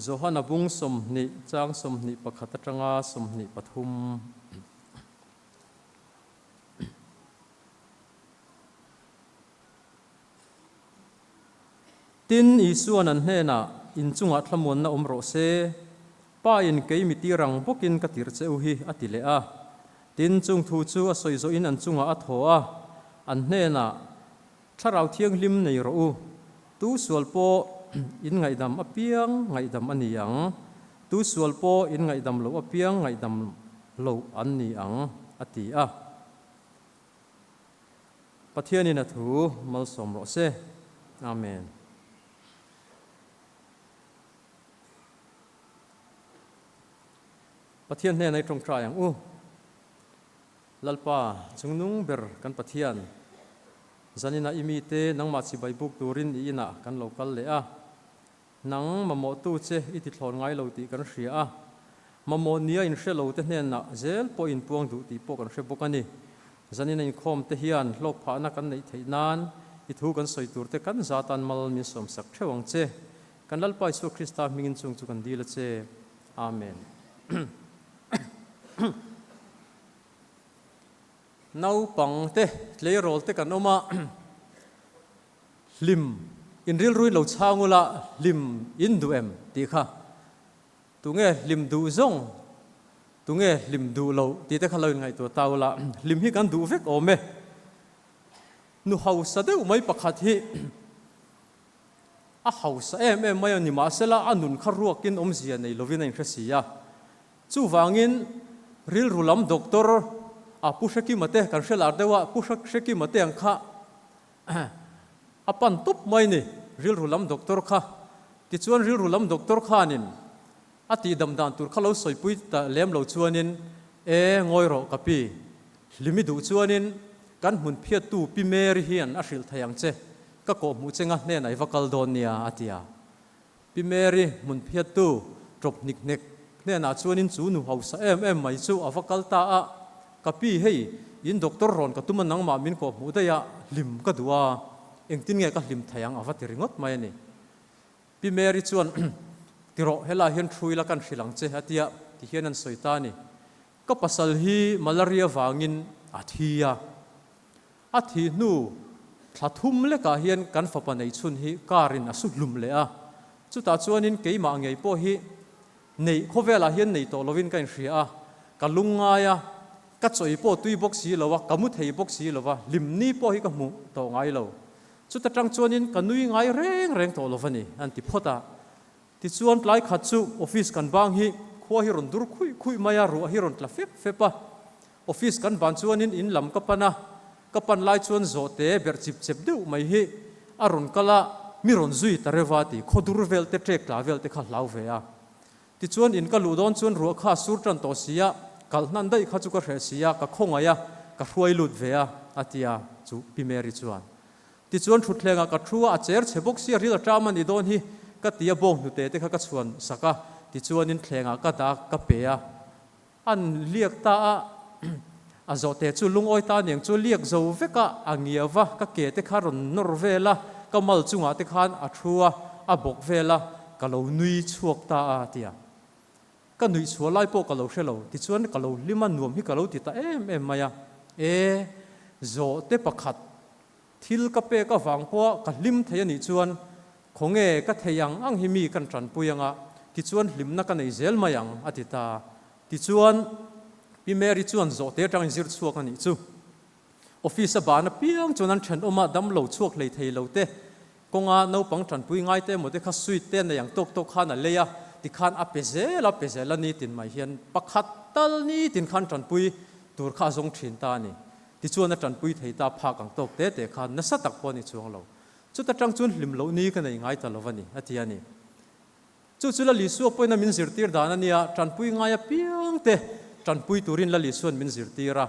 Johana bung 20 chang 21 atanga 23. Tin, Isua'n an hnenah, In chungah thlamuanna awm rawh se, Pa in kei mi tir ang bawkin ka tirh che u hi, a ti leh a. Tin, chung thu chu a sawi zawhin an chungah a thaw a, an hnenah, Thlarau Thianghlim nei rawh u, tu sual pawh in ngaihdam apiang ngaihdam a ni ang, tu sual pawh in ngaihdam loh apiang ngaihdam loh an ni ang, a ti a. Pathianin a thu malsawm rawh se. Amen. Pathian hnenah i tawngtai ang u. Lalpa, chungnung ber kan Pathian, zaninah i mite nangmah chibai buk turin i inah kan lo kal leh a. Nang mamawhtu che i ti thlawn ngai lo tih kan hria a, mamawh nia inhre lo te hnenah zel pawh inpuang duh tih pawh kan hre bawk a ni. Zanin a inkhawm te hian hlawk phahna kan neih theih nan i thu kan sawi tur te kan za tan mal min sawmsak theuh ang che. Kan Lalpa Isua Krista hmingin chung chu kan dil a che. Amen. Naupang te, tleirawl te kan awm a. Hlim, in rilruin lo chhang ula hlim in duh em? tih kha. Tunge hlim duh zawng, tunge hlim duh lo tih te kha lo inngaihtuah ta ula, hlim hi kan duh vek awm e. Nu hausa deuh mai pakhat hi a hausa em em mai a ni, mahsela a nun kha ruakin awmzia nei lovin a inhre si a. Chuvangin rilru lam doctor a Pu Hrekima te kan hre lar deuh a, Pu Hrekima te ang kha A pan tup mai ni, rilru lam doctor kha. Tichuan rilru lam doctor khanin a tihdam dan tur kha lo sawipui ta lem lo chuanin, E, ngawi rawh ka pi, hlimi duh chuanin kan hmun phiattu Pi Mary hian a hrilh thei ang che, ka kawhhmuh chenga hnenah i va kal dawn nia, a ti a. Pi Mary hmun phiattu ṭawp hnik hnek hnenah chuanin chu nu hausa em em mai chu a va kal ta a, Ka pi hei, in doctor rawn ka tum a nangmah min kawhhmuh daih a, hlim ka duh a, engtin nge ka hlim thei ang a va ti ringawt mai a ni. Pi Mary chuan Ti rawh, helai hian thu ila kan hrilh ang che a tia ti hian an sawi ta a ni. Ka pasal hi malaria vangin a thi a. A thih hnu thla thum lekah hian kan fapa nei chhun hi car in a su hlum leh a, chutah chuanin keimah ngei pawh hi neih khawvelah hian nei tawh lovin ka inhria a, ka lungngai a, ka chawi pawh tui bawk si lo a, ka mu thei bawk si lo va, hlimni pawh hi ka hmu tawh ngai lo. Chuta tang chuanin ka nui ngai reng reng tawh lo va ni, an ti phawt a. Tichuan tlai khat chu office kan bang hi khua hi rawn dur khuih khuih mai a, ruah hi rawn tla fep fep a. Office kan ban chuanin in lam ka pan a, ka pan lai chuan zawhte berh chip chep deuh mai hi a rawn kal a, mi rawn zui ta reuh a ti, khaw dur vel te ṭek tla vel te kha hlau ve a. Tichuan in ka luh dawn chuan ruah kha a sur ṭan tawh si a, kalh hnan daih kha chu ka hreh si a, ka khawngaih a, ka hruai lut ve a, a ti a, chu Pi Mary chuan. Tichuan thutthlengah ka thu a, a cher chhe bawk sia, ril a ṭam a nih dawn hi ka ti a, bawng hnute te kha ka chhuan sak a, tichuanin thlengah ka dak ka pe a, an liak ta a. A zawhte chu lungawi ta niang chu liak zo vek a, a ngiau va, ka ke te kha rawn nawr vel a, ka mal chungah te khan a thu a, a bawk vel a, ka lo nui chhuak ta a, a ti a. Ka nuih chhuah lai pawh ka lo hre lo, tichuan ka lo hlim a, nuam hi ka lo ti ta em em mai a. E, zawhte pakhat thil ka pek avang pawha ka hlim thei a nih chuan khawnge ka thei ang ang hi mi kan tanpui anga, tichuan hlimna ka nei zel mai ang, a ti ta. Tichuan, Pi Mary chuan zawhte atangin zir chhuak a nih chu. Office a ban apiang chuan an thenawmah damlo chhuak hlei thei lo te, kawnga naupang tanpui ngai te emaw te kha sweet te nei ang tawk tawk khan a lei a, tikhan a pe zel a, pe zel a nitin mai hian pakhat tal nitin khan tanpui tur kha a zawng thin ta a ni. Tichuan a tanpui thei ta phak ang tawk te te khan nasa tak pawh a ni chuang lo. Chuta tang chuan hlim loh ni ka nei ngai ta lo a ni, a ti a ni. Chu chu Lal Isua pawhin a min zirtir dan a nia, tanpui ngai apiang te tanpui turin Lal Isua'n min zirtir a.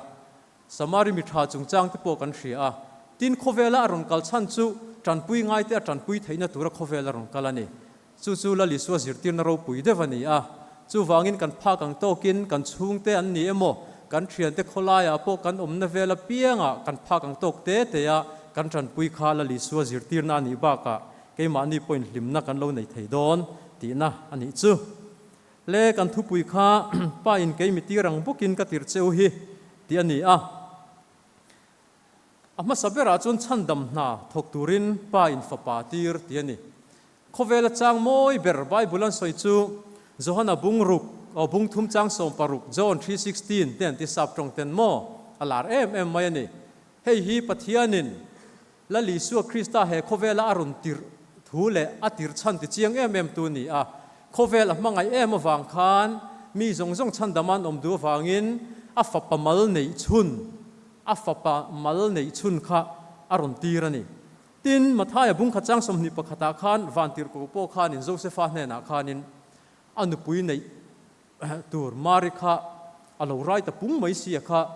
Samari mi tha chungchang te pawh kan hria a, tin khawvela a rawn kal chhan chu tanpui ngai te a tanpui theihna tura khawvel a rawn kal a ni. Chu chu Lal Isua zirtirna ropui deuh a ni a. Chuvangin kan phak ang tawkin kan chhungte an ni emaw, kan thiante khawlaiah pawh kan awmna vel apiangah kan phak ang tawk te te a kan tanpui kha Lal Isua zirtirna a nih bakah Keimahni pawhin hlimna kan lo nei thei dawn tihna a nih chu. Le kan thupui kha Pa in kei mi tir ang bawkin ka tir cheu hi tih a ni a. A hmasa berah chuan chhandam hna thawk turin Pa in fapa tir tih a ni. Khawvela chang mawi ber Bible an sawi chu Johana bung ruk aw bung thum chang 16, John 3:16, te an ti sap tawng ten maw a lar em em mai a ni. Hei hi Pathianin Lal Isua Krista he khawvela a rawn tirh thu leh a tirh chhan ti chiang em em tu ni a. Khawvel a hmangaih em avang khan mi zawng zawng chhandam an awm duh avangin a fapa mal neih chhun, a fapa mal neih chhun kha a rawn tir a ni. Tin, Mathaia bungkhat chang 21 ah khan vantirhkoh pawh khanin Josefa hnenah khanin a nupui neih Tur Mari kha a lo rai ta pung mai sia kha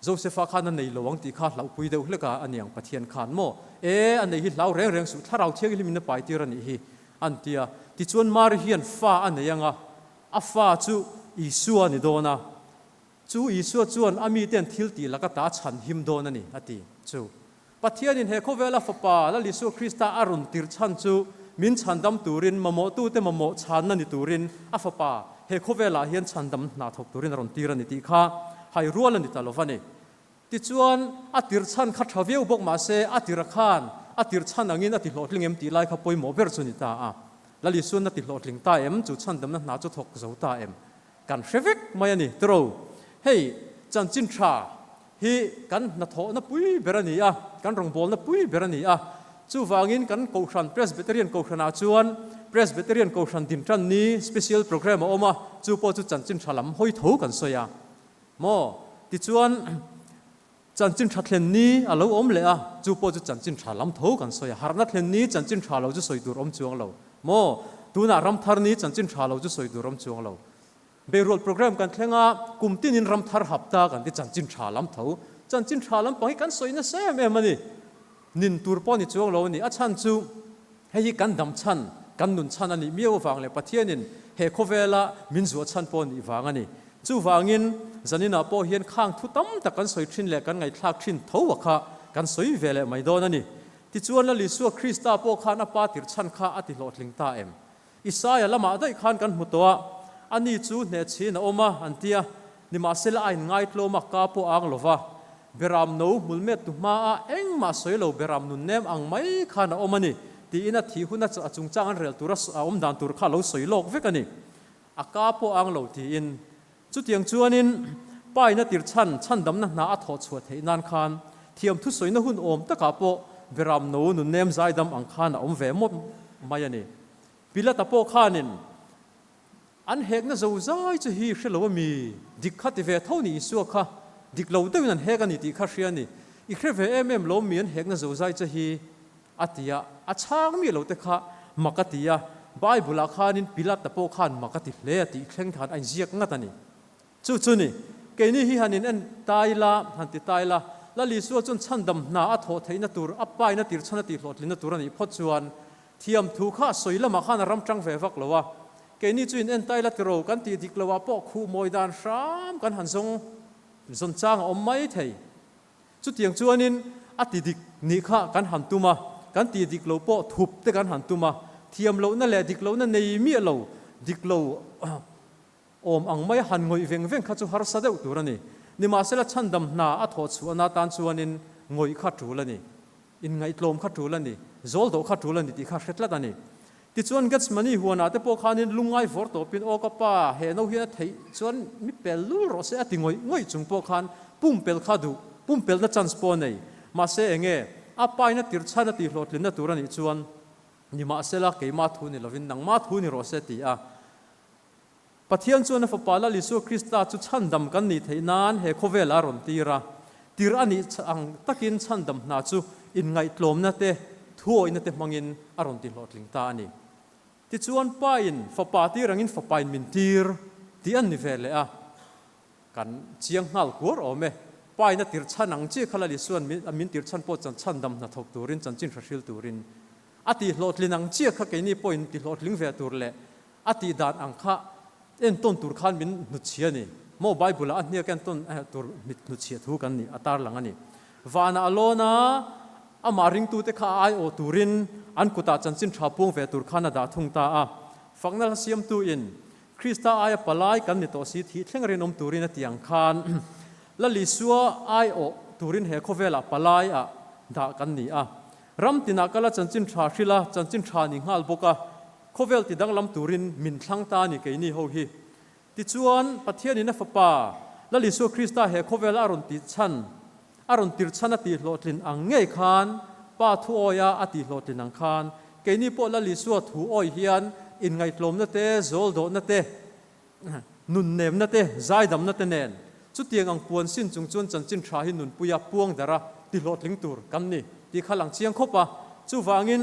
Josefa khan a nei lo ang tih kha hlauhpui deuh hlek a aniang Pathian khan maw e a nei hi hlau reng reng suh thlarau thianghlim in a pai tir a nih hi an ti a tichuan Mari hian fa a nei anga a fa chu Isua a ni dawn a chu Isua chuan a mite an thil tih laka ta chhan him dawn a ni a ti chu Pathianin he khawvela Fapa Lal Isua Krista a rawn tirh chhan chu min chhandam turin, mamawhtute mamawh chhanna ni turin a Fapa he khawvelah hian chhandam hna thawk turin a rawn tir a ni tih kha hai rual a ni ta lo va ni. Tichuan, a tirh chhan kha tha viau bawk mah se, a tirh khan a tirh chhan angin a ti hlawhtling em tih lai kha pawimawh ber chu ni ta a. Lal Isuan a ti hlawhtling ta em? Chu chhandamna hna chu thawk zo ta em? Kan hre vek mai a ni. Tiro, hei chanchin tha hi kan hnathawhna pui ber a ni a, kan rawngbawlna pui ber a ni a. Chuvangin kan Kohhran, Presbyterian Kohhranah chuan Presbyterian Kohhran din tan ni special program a awm a, chu pawh chu chanchin tha lam hawi tho kan sawi a maw? Tichuan chanchin tha thlen ni a lo awm leh a, chu pawh chu chanchin tha lam tho kan sawi a. Harhna thlen ni chanchin tha lo chu sawi tur awm chuang lo maw? Tunah ram thar ni chanchin tha lo chu sawi tur awm chuang lo. Beirual program kan thleng a, kum tinin ram thar hap ta kan ti chanchin tha lam tho. Chanchin tha lampang hi kan sawi nasa em em a ni. Nin tur pawh ni chuang lo a ni. A chhan chu hei hi kan dam chhan, kan nun chhan a nih miau avang leh Pathianin he khawvela min zuah chhan pawh a nih vang a ni. Chuvangin zaninah pawh hian khang thu tam tak kan sawi thin leh kan ngaihthlak thin tho a kha kan sawi ve leh mai dawn a ni. Tichuan Lal Isua Krista pawh khan a pa tirh chhan kha a ti hlawhtling ta em? Isaia lamah daih khan kan hmu tawh a, ani chu hnehchhin a awm a, an ti a. Nimahsela a inngaitlawm a, ka pawh a ang lo va. Beram no hmul met tu hmaah engmah sawi lo beram nun nem ang mai khan a awm a ni, tiin a thih huna a chungchang an rel tura a awm dan tur kha a lo sawi lawk vek a ni. A ka pawh a ang lo tiin. Chutiang chuanin Paina tir chhan chhandamna hna a thawh chhuah theih nan khan thiam thusawina hun awm takah pawh beram no nun nem zaidam ang khan a awm ve mawp mai a ni. Pilata pawh khanin an hekna zo zai chu hi hre lo a mi, dik kha ti ve tho ni Isua kha dik lo deuhin an hek a ni tih kha hria a ni. I hre ve em em lo mi an hekna zo zai che hi a ti a, a chhang mi lo te kha mak a ti a, Bible ah khanin Pilata pawh khan mak a ti hle a tih thleng khan a inziak ngat a ni. Chu chu ni, keini hi han in en ta ila, han ti ta ila, Lal Isua chuan chhandam hna a thawh theihna tur, a paina tir chhan a tihhlawhtlinna tur a nih phawt chuan thiam thu kha sawi lamah khan a ram tang ve vak lo a. Keini chu in en ta ila tiro kan tih dik loah pawh khuh mawi dan hram kan han zawng. zawn chang a awm mai thei. Chutiang chuanin a ti dik nih kha kan han tum a, kan tih dik lo pawh thup te kan han tum a, thiam lohna leh dik lohna nei miah lo, dik lo awm ang maia han ngawih veng veng kha chu harsa deuh tur a ni. Nimahsela chhandam hna a thawh chhuahna atan chuanin ngawih kha tul a ni. Inngaihtlawm kha tul a ni, zawl dawh kha tul a ni tih kha hre tlat a ni. Tichuan Gethsemane huanah te pawh khanin lungngai vawr tawpin, Aw ka pa, he no hian a theih chuan mi pel lul rawh se a ti ngawih ngawih chung pawh khan pumpelh kha duh, pumpelhna chance pawh a nei. Mahse enge a paina tir chhan a tihhlawhtlinna tur a nih chuan, Nimahsela keimah thu ni lovin nangmah thu ni rawh se ti a. Pathian chuan a Fapa Lal Isua Krista chu chhandam kan nih theih nan he khawvelah a rawn tir a. Tir a nih ang takin chhandam hna chu inngaihtlawmna te, thuawihna te hmangin a rawn tihlawhtling ta a ni. Tichuan, Pain Fapa tir angin Fapain min tir tih an ni ve leh a. Kan chiang nghal kuar awm e. Pain a tir chhan ang chiah kha Lal Isua'n min tir chhan pawh chan chhandam hna thawk turin, chanchin hrahril turin a tihlawhtlin ang chiah kha keini pawhin tihlawhtling ve tur leh A tih dan ang kha entawn tur khan min hnutchhia a ni. Maw Bible ah a hniak entawn tur mit hnutchhia thu kan nih a tarlang a ni. Vanah a lawn a, amah ringtute kha a aiawh turin an kutah chanchin tha puang ve tur khan a dah thung ta a. Fakna hla siamtu in Krista aia palai kan ni tawh si thih thleng rinawm turin a ti ang khan Lal Isua aiawh turin he khawvelah palai ah dah kan ni a. Ram tinah kala chanchin tha hrila chanchin tha ni nghal bawk a. Khawvel ti danglam turin min thlang ta a ni keini ho hi. Tichuan, Pathianin a Fapa, Lal Isua Krista he khawvela a rawn tih chhan, a rawn tir chhan a tih hlawhtlin ang ngei khan, Pa thu awia a tih hlawhtlin ang khan, keini pawh Lal Isua thu awi hian inngaihtlawmna te, zawldawhna te, nunnemna te, zaidamna te nen chutiang ang puan sin chung chuan chanchin tha hi nunpuia puang dara ti hlawhtling tur kan ni tih kha lang chiang khawp a. Chuvangin.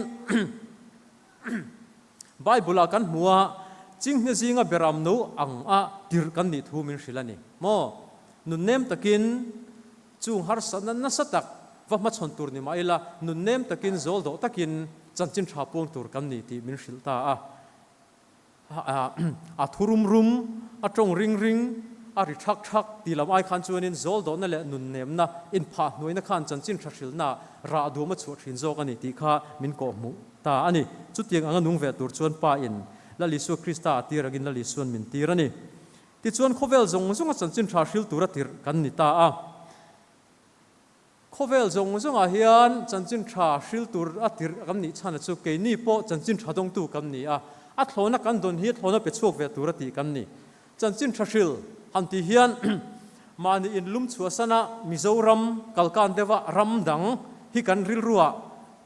Bible-ah kan hmu a, Chinghne zinga beram no ang a tirh kan nih thu min hrilh a ni maw? Nunnem takin chung harsatna nasa tak va hmachhawn tur ni mah ila, nunnem takin zawl dawh takin chanchin tha puang tur kan ni tih min hrilh ta a. A thu rum rum, a tawng ring ring, a ri thak thak tih lam ai khan chuanin zawl dawhna leh nunnemna inphah hnuaina khan chanchin tha hrilhna rah duam a chhuah thin zawk a ni tih kha min kawhhmuh ta a ni. Chutiang anga nung ve tur chuan Pa in Lal Isua Krista a tir angin Lal Isua'n min tir a ni. Tichuan khawvel zawng zawnga chanchin tha hril tura tirh kan ni ta a. Khawvel zawng zawngah hian chanchin tha hril tur a tirh kan nih chhan a chu keini pawh chanchin tha dawngtu kan ni a, a thlawna kan dawn hi thlawna pe chhuak ve tur a tih kan ni. Chanchin tha hril han tih hian mahni inlum chhuahsana Mizoram kalkan deuha ram dang hi kan rilruah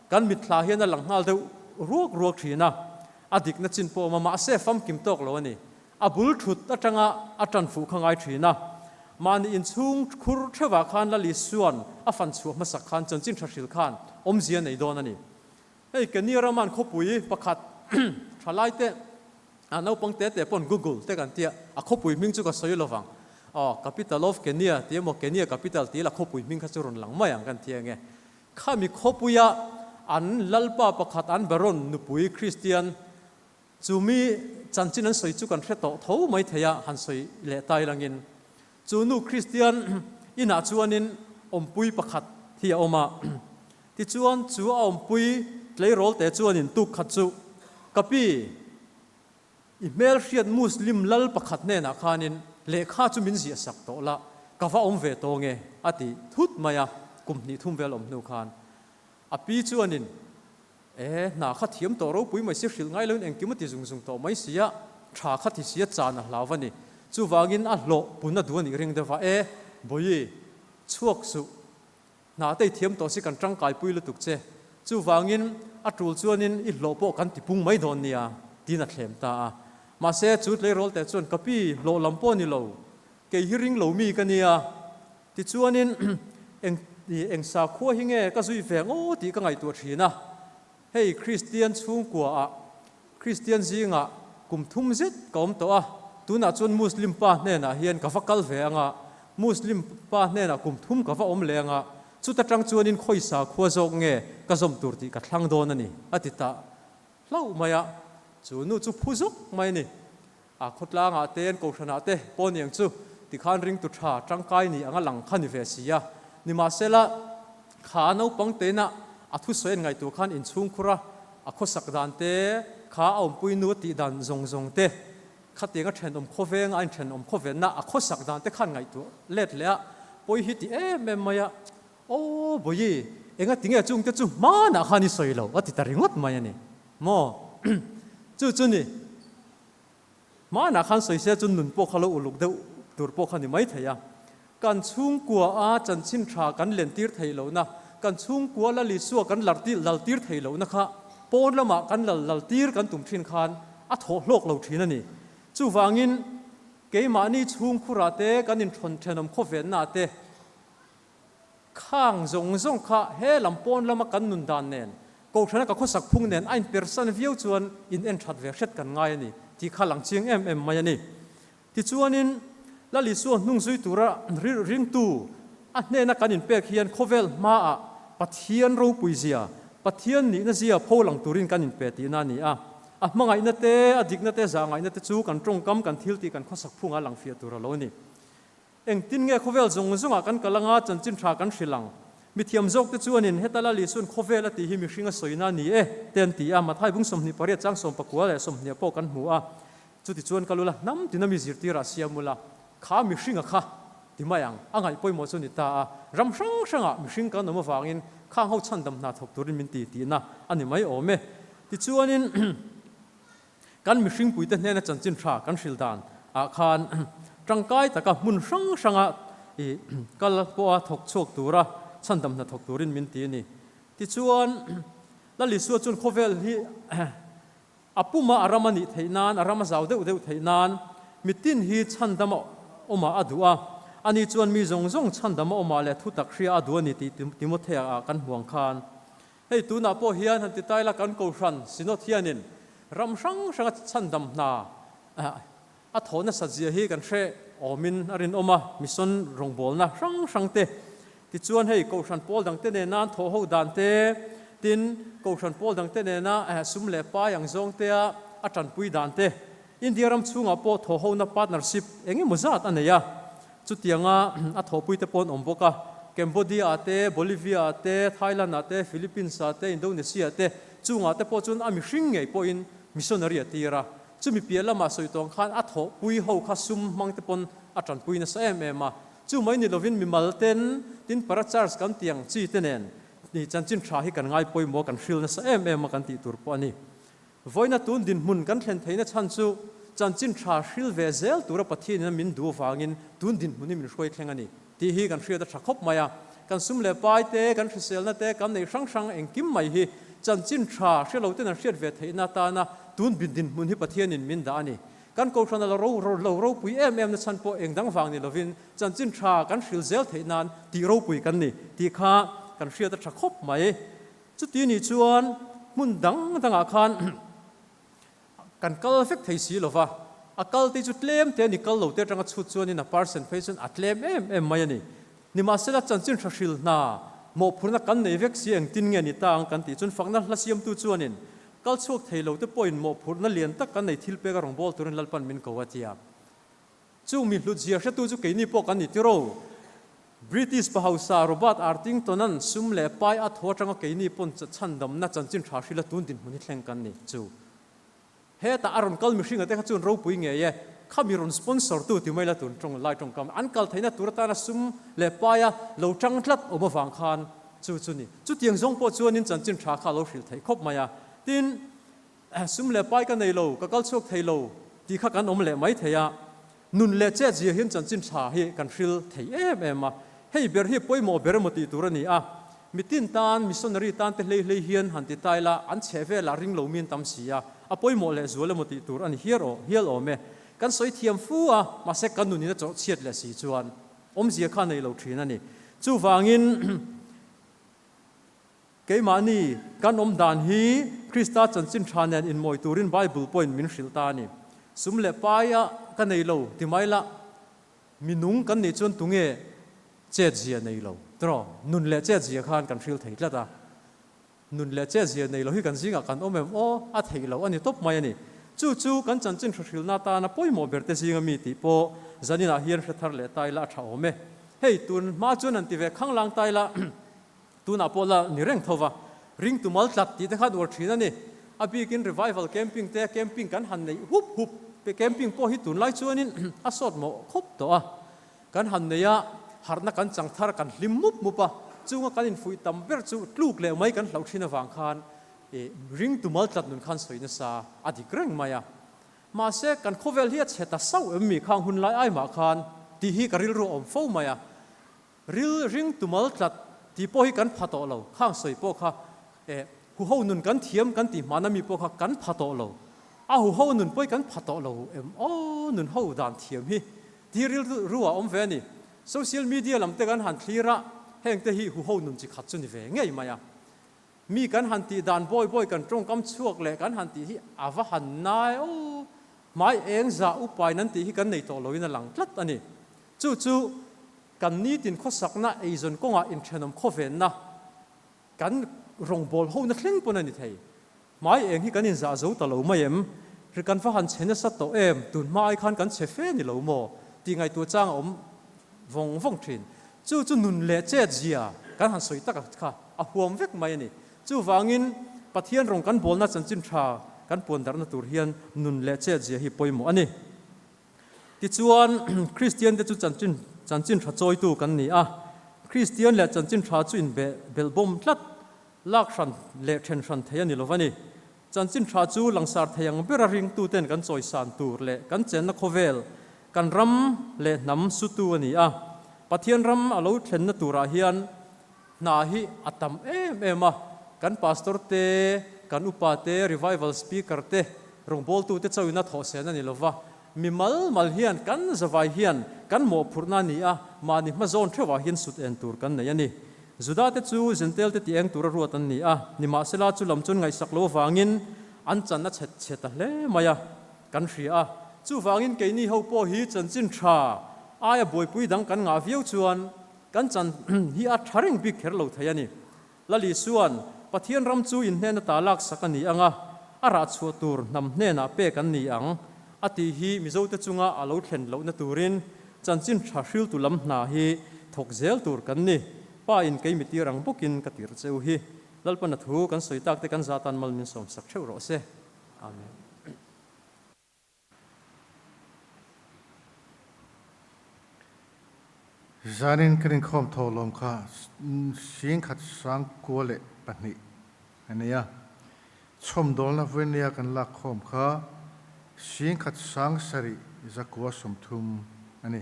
kan mitthla hian a lang nghal deuh ruak ruak thin a, a dikna chin pawh a awm a, mahse famkim tawk lo a ni. A bul thut atanga a tan fuh kha ngai thin a, mahni inchhung khur theuhah khan Lali Suan a fan chhuah hmasak khan chanchin tha hril khan awmzia nei dawn a ni. Hei Kenya rama'n khawpui pakhat thalai te a naupang te te pawn Google te kan tia, a khawpui hming chu ka sawi lo vang. Aw, capital of Kenya ti emaw Kenya capital ti ila khawpui hming kha chu rawn lang mai ang kan ti ange. Khami khawpuia an lalpa pakhat an Baron nupui Christian Chu mi chanchin an sawi chu kan hre tawh tho mai thei a, han sawi leh ta ilangin chu nu Kristian inah chuanin awmpui pakhat hi a awm a. Tichuan chu a awmpui tleirawl te chuanin tuk khat chu, Ka pi, i hmelhriat Muslim lal pakhat hnenah khanin lehkha chu min ziah sak tawh la, ka va awm ve tawng e, a ti thut mai a, kum hnih thum vel awm hnu khan. A pi chuanin E, hna kha thiam tawh ropui mai si, hrilh ngai loin engkim a ti zung zung tawh mai si a, tha kha ti si a, chan a hlau va ni. Chuvangin a hlawh pun a duh a nih ring deuh va, E, Bawihi, chhuak suh, hna te i thiam tawh si kan tangkaipui lutuk che, chuvangin a tul chuanin i hlawh pawh kan ti pung mai dawn nia, tiin a thlem ta a. Mahse, chu tleirawl te chuan, Ka pi, hlawh lam pawh ni lo, kei hi ring lo mi ka nia, Tichuanin, eng eng sakhua hi nge ka zui ve ngaw tih ka ngaihtuah thin a. Hei Kristian chhungkuaah, Kristian zingah kum thum zet ka awm tawh a, tunah chuan Muslim pa hnenah hian ka va kal ve ang a, Muslim pa hnenah kum thum ka va awm leh ang a, chuta tang chuanin khawi sakhua zawk nge ka zawm tur tih ka thlang dawn a ni, a ti ta hlauh mai a. Chu nu chu phu zuk mai a ni. A khawtlangah te, an kohhranah te pawh niang chu. tikhan ringtu tha tangkai ni anga lang kha ni ve si a. Nimahsela, kha a naupang teina a thusawi an ngaihtuah khan inchhungkhur a, a khawsak dan te, kha a awmpui nu a tih dan zawng zawng te, khatiang a thenawm khawveng a inthenawm khawvenna a khawsak dan te khan ngaihtuah let leh a, pawi hi ti em em mai a, Aw Bawihi, enga tinge chungte chu hmanah khan i sawi lo a ti ta ringawt mai a ni maw? Chu chu ni. Hmanah khan sawi se chu nun pawh kha lo uluk deuh tur pawh kha ni mai thei a. Kan chhungkua a chanchin tha kan lentir theih lohna, kan chhungkua la Lisua kan laltir theih lohna kha pawn lamah kan lal laltir kan tum thin khan a thawh hlawk lo thin a ni. Chuvangin keimahni chhungkhurah te kan inthawn thenawm khawvenna te Khang zawng zawng kha he lam pawn lama kan nun dan nen, Kohhrana ka khawsak phung nen a inpersan viau chuan in en that ve hret kan ngai a ni tih kha lang chiang em em mai a ni. Tichuanin, Lal Isua hnung zui tura ringtu a hnena kan inpek hian khawvel hmaah Pathian ropui zia, Pathian nihna zia pho lang turin kan inpe tihna a ni a. A hmangaihna te, a dikna te, zahngaihna te chu kan tawngkam, kan thiltih, kan khawsak phungah lang fiah tur a lo ni. Engtin nge khawvel zawng zawngah kan kal anga chanchin tha kan hrilh ang? Mithiam zawkte chuanin heta la Lisuan khawvel a tih hi mihring a sawina a ni e, te an ti a, Mathai bung 28 chang 19 leh 20 pawh kan hmu a. Chuti chuan kal ula, hnam tina mi zirtirah siam ula, kha mihringa kha ti mai ang, a ngaih pawimawh chu ni ta a, ram hrang hrangah mihring kan awm avangin khang ho chhandam hna thawk turin min ti tihna a ni mai awm e. Tichuanin. Kan mihringpuite hnena chanchin tha kan hrilh dan ah khan tangkai taka hmun hrang hranga i kal pawha thawk chhuak tura chhandam hna thawk turin min ti a ni. Tichuan, Lal Isua chuan khawvel hi a puma a ram a nih theih nan, a ram a zau deuh deuh theih nan mitin hi chhandam a awmah a duh a. Ani chuan mi zawng zawng chhandam a awmah leh thutak hria a duh a ni tih Timothea ah kan hmu ang khan. Hei tunah pawh hian han ti tai la kan Kohhran Synod hianin ram hrang hranga chhandam hna a thawh nasat zia hi kan hre awmin a rinawm a, mission rawngbawlna hrang hrang te tichuan hei Kohhran pawl dangte nena an thawh ho dan te, tin Kohhran pawl dangte nena sum leh pai ang zawng tea a tanpui dan te, India ram chhungah pawh thawh hona partnership eng emaw zat a nei a, chutianga a thawhpuite pawh an awm bawk a, Cambodia-ah te, Bolivia-ah te, Thailand-ah te, Philippines-ah te, Indonesia-ah te, chungah te pawh chuan a mihring ngei pawhin missionary a tir a, chumi piah lamah sawi tawng khan a thawhpui ho kha sum hmang te pawn a tanpui nasa em em a, chu mai ni lovin mimal ten, tin para-church kan tih ang chi te nen chanchin tha hi kan ngai pawimawh kan hril nasa em em a kan tih tur pawh a ni. Vawiina tun dinhmun kan thlen theihna chhan chu chanchin tha hril ve zel tura Pathianin a min duh avangin tun dinhmun hi min hruai thleng a ni tih hi kan hriat a tha khawp mai a. Kan sum leh pai te, kan hriselna te, kan neih hrang hrang engkim mai hi chanchin tha hre lo ten an hriat ve theihna atana tun dinhmun hi Pathianin min dah a ni. Kan Kohhran a lo lo ropui em em na chhan pawh eng dang vang ni lovin chanchin tha kan hril zel theih nan tih ropui kan ni tih kha kan hriat a tha khawp mai. Chuti nih chuan hmun dang dangah khan kan kal vek thei si lo va, a kal te chu tlem te a ni, kal lo te atanga chhut chuanin a percent phei chuan a tlem em em mai a ni. Nimahsela chanchin hra hril hna mawhphurhna kan nei vek si engtin nge ni ta ang kan tih chuan fakna hla siamtu chuanin kal chhuak thei lo te pawhin mawhphurhna lian tak kan nei thil pek a rawn bawl turin Lalpan min ko a ti a. Chung mi hlutzia hretu chu keini pawh kan ni tiro. British pa hausa Robert Arthington-a'n sum leh pai a thaw atanga keini pawn chhandamna chanchin tha hrila tun dinhmun hi thleng kan ni chu. Hetah a rawn kal mihringa te kha chuan ropui ngei e, khami rawn sponsor tu ti mai la tun tawng lai tawngkam an kal theihna tur atana sum leh paia lo tang tlat awm avang khan chu chu ni. Chutiang zawng pawh chuanin chanchin tha kha a lo hrilh theih khawp mai a. Tin, Sum leh pai ka nei lo, ka kal chhuak thei lo tih kha kan awm leh mai thei a, nun leh chet zia hian chanchin tha hi kan hril thei em em a, hei ber hi pawimawh ber emaw tih tur a ni a, mitin tan, missionary tan te hlei hlei hian han ti tai la, an chheh velah ring lo min tam si a, a pawimawh leh zual emaw tih tur a ni hiar aw, hial awm e. Kan sawi thiam fu a, mahse kan nunin a chawh chhiat leh si chuan awmzia kha nei lo thin a ni. Chuvangin. Keimahni kan awm dan hi Krista chanchin tha nen inmawi turin Bible pawhin min hrilh ta a ni. Sum leh paia ka nei lo ti mai la, mi nung kan nih chuan tunge chet zia nei lo tiraw? Nun leh chet zia khan kan hrilh thei tlat a. Nun leh chet zia nei lo hi kan zingah kan awm em? Aw, a theih loh a ni tawp mai a ni. Chu chu kan chanchin hrahrilna atana pawimawh ber te zinga mi tih pawh zaninah hian hre thar leh ta ila a tha awm e. Hei, tun hma chuan an ti ve khanglang ta ila tunah pawh la ni reng tho va, ring tumal tlat tih te kha duar thin a ni. A bikin revival camping te camping kan han neih hup hup te camping pawh hi tunlai chuanin a sawt mawh khawp tawh a. Kan han nei a, harhna kan chang thar kan hlim mup mup a, chunga kan infuih tam ber chu tluk leh mai kan hlauh thin avang khan i ring tumal tlat nun khan sawi nasa a dik reng mai a. Mahse, kan khawvel hi a chhe ta sauh em mi khang hun lai ai mah khan tih hi ka rilru a awm fo mai a. Ril ring tumal tlat tih pawh hi kan pha tawh lo, khang sawi pawh kha eh huho nun kan thiam kan tih hmana mi pawh kha kan pha tawh lo. A huho nun pawh hi kan pha tawh lo em aw nun ho dan thiam hi tih rilru a awm ve a ni. Social media lam te kan han thlir a, heng te hi huho nun chi khat chu ni ve ngei mai a. Mi kan han tih dan bawi bawi kan tawngkam chhuak leh kan han tih hi a va han nai aw, hmai eng zah upain an tih hi kan nei tawh loin a lang tlat a ni. Chu chu kan nitin khawsakna eizawn kawngah inthenawm khawvenna kan rawngbâwl hona thleng pawn a ni thei. Hmai eng hi kan inzah zo ta lo mai em? Ri kan va han chhe nasa tawh em? Tun hma ai khan kan chhe fe ni lo maw? Tih ngaihtuah chang a awm vawng vawng thin. Chu chu nun leh chet zia kan han sawi tak kha a huam vek mai a ni. Chuvangin Pathian rawng kan bawlna chanchin tha kan puan darhna tur hian nun leh chet zia hi pawimawh a ni. Tichuan, Kristiante chu chanchin chanchin tha chawitu kan ni a. Kristian leh chanchin tha chu inbe belhbawm tlat lak hran leh then hran thei a ni lo va ni. Chanchin tha chu langsar thei ang bera ringtuten kan chawisan tur leh kan chenna khawvel, kan ram leh hnam sutu a ni a. Pathian ram a lo thlenna turah hian hna hi a tam em em a. Kan pastor te, kan upa te, revival speaker te, rawngbawltute chauhin a thawhsen a ni lo va. Mi mal mal hian kan zavai hian kan mawhphurhna a ni a, mahni hmazawn theuhah hian sut en tur kan nei a ni. Judate chu Jentail-te ti eng tura ruat an ni a, nimahsela chu lam chuan ngaihsak lo avangin an chan a chhet chhe ta hle mai a, kan hria a. Chuvangin keini ho pawh hi chanchin tha aia buaipui dang kan ngah viau chuan kan chan hi a tha reng bik kher lo thei a ni. Lali chuan Pathian ram chu in hnena ta laksak a ni ang a, a rah chhuah tur hnam hnenah pek an ni ang, a tih hi Mizote chunga a lo thlen lohna turin chanchin tha hriltu lam hna hi thawk zel tur kan ni. Pa in kei mi tir ang bawkin ka tir cheu hi. Lalpana thu kan sawi tak te kan zatan mal min sawmsak theuh rawh se. Amen. Zanin kan inkhawm tho lawm kha singkhat sang kua leh pahnih a nei a, chhawmdawlna vawinia kan lak khawm kha singkhat sang sarih zakua 30 a ni.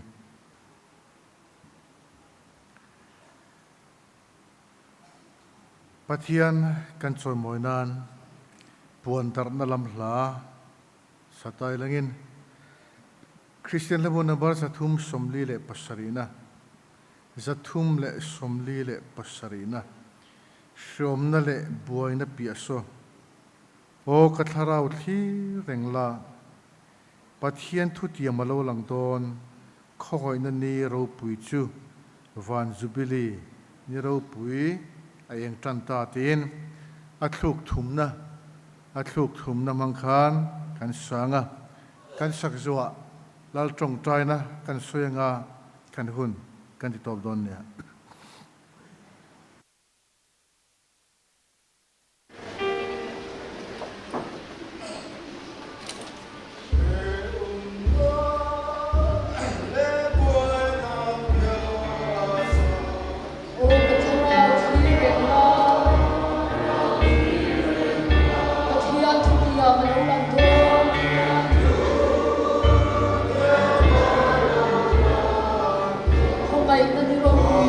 Pathian kan chawimawi nan puan darhna lam hla Satai langin Kristian hlabu number 347 na, 347 na, hriawmna leh buaina piah saw, Aw ka thlarau thlir reng la, Pathian thutiam a lo lang dawn, khawngawihna ni ropui chu van Jubilee ni ropui a eng tan ta tiin a thluk thumna a thluk thumna hmang khan kan sang a, kan sak zuah lal tawngtaina kan sawi anga kan hun kan ti tawp dawn nia. Aw ka thlarau thlir reng la. Pathian thutiam a lo lang dawn. Khawngaihna ni ropui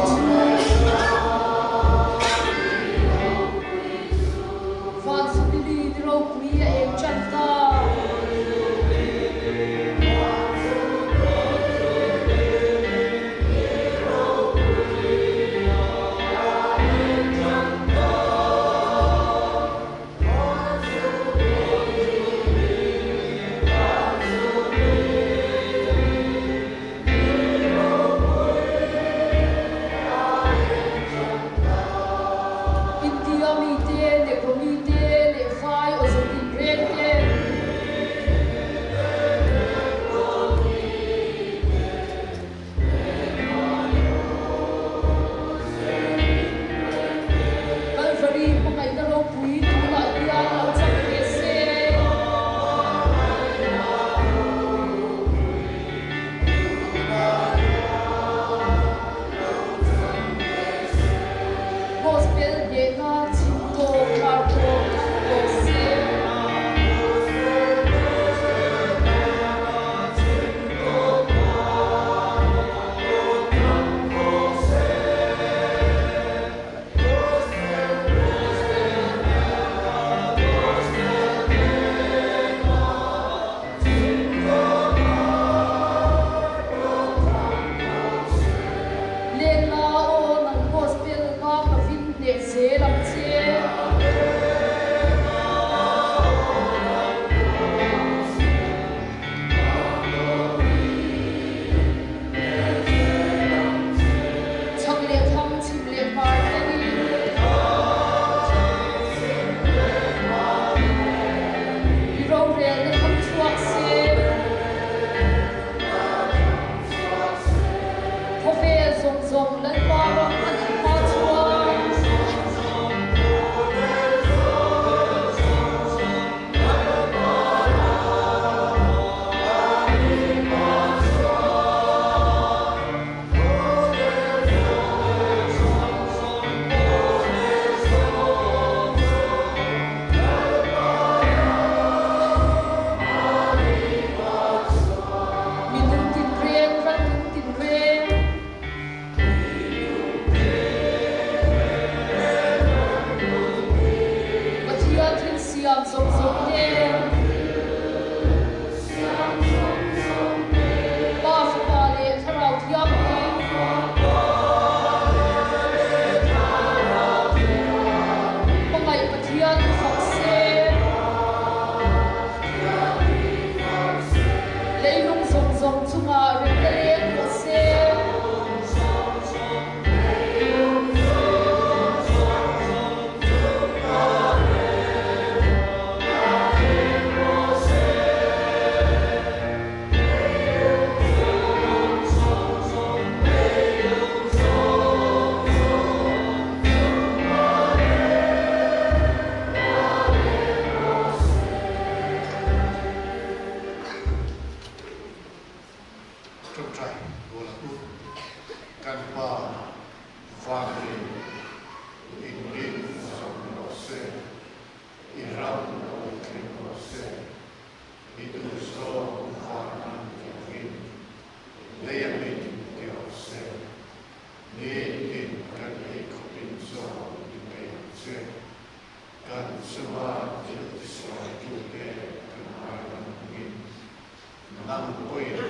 Nang pawhin.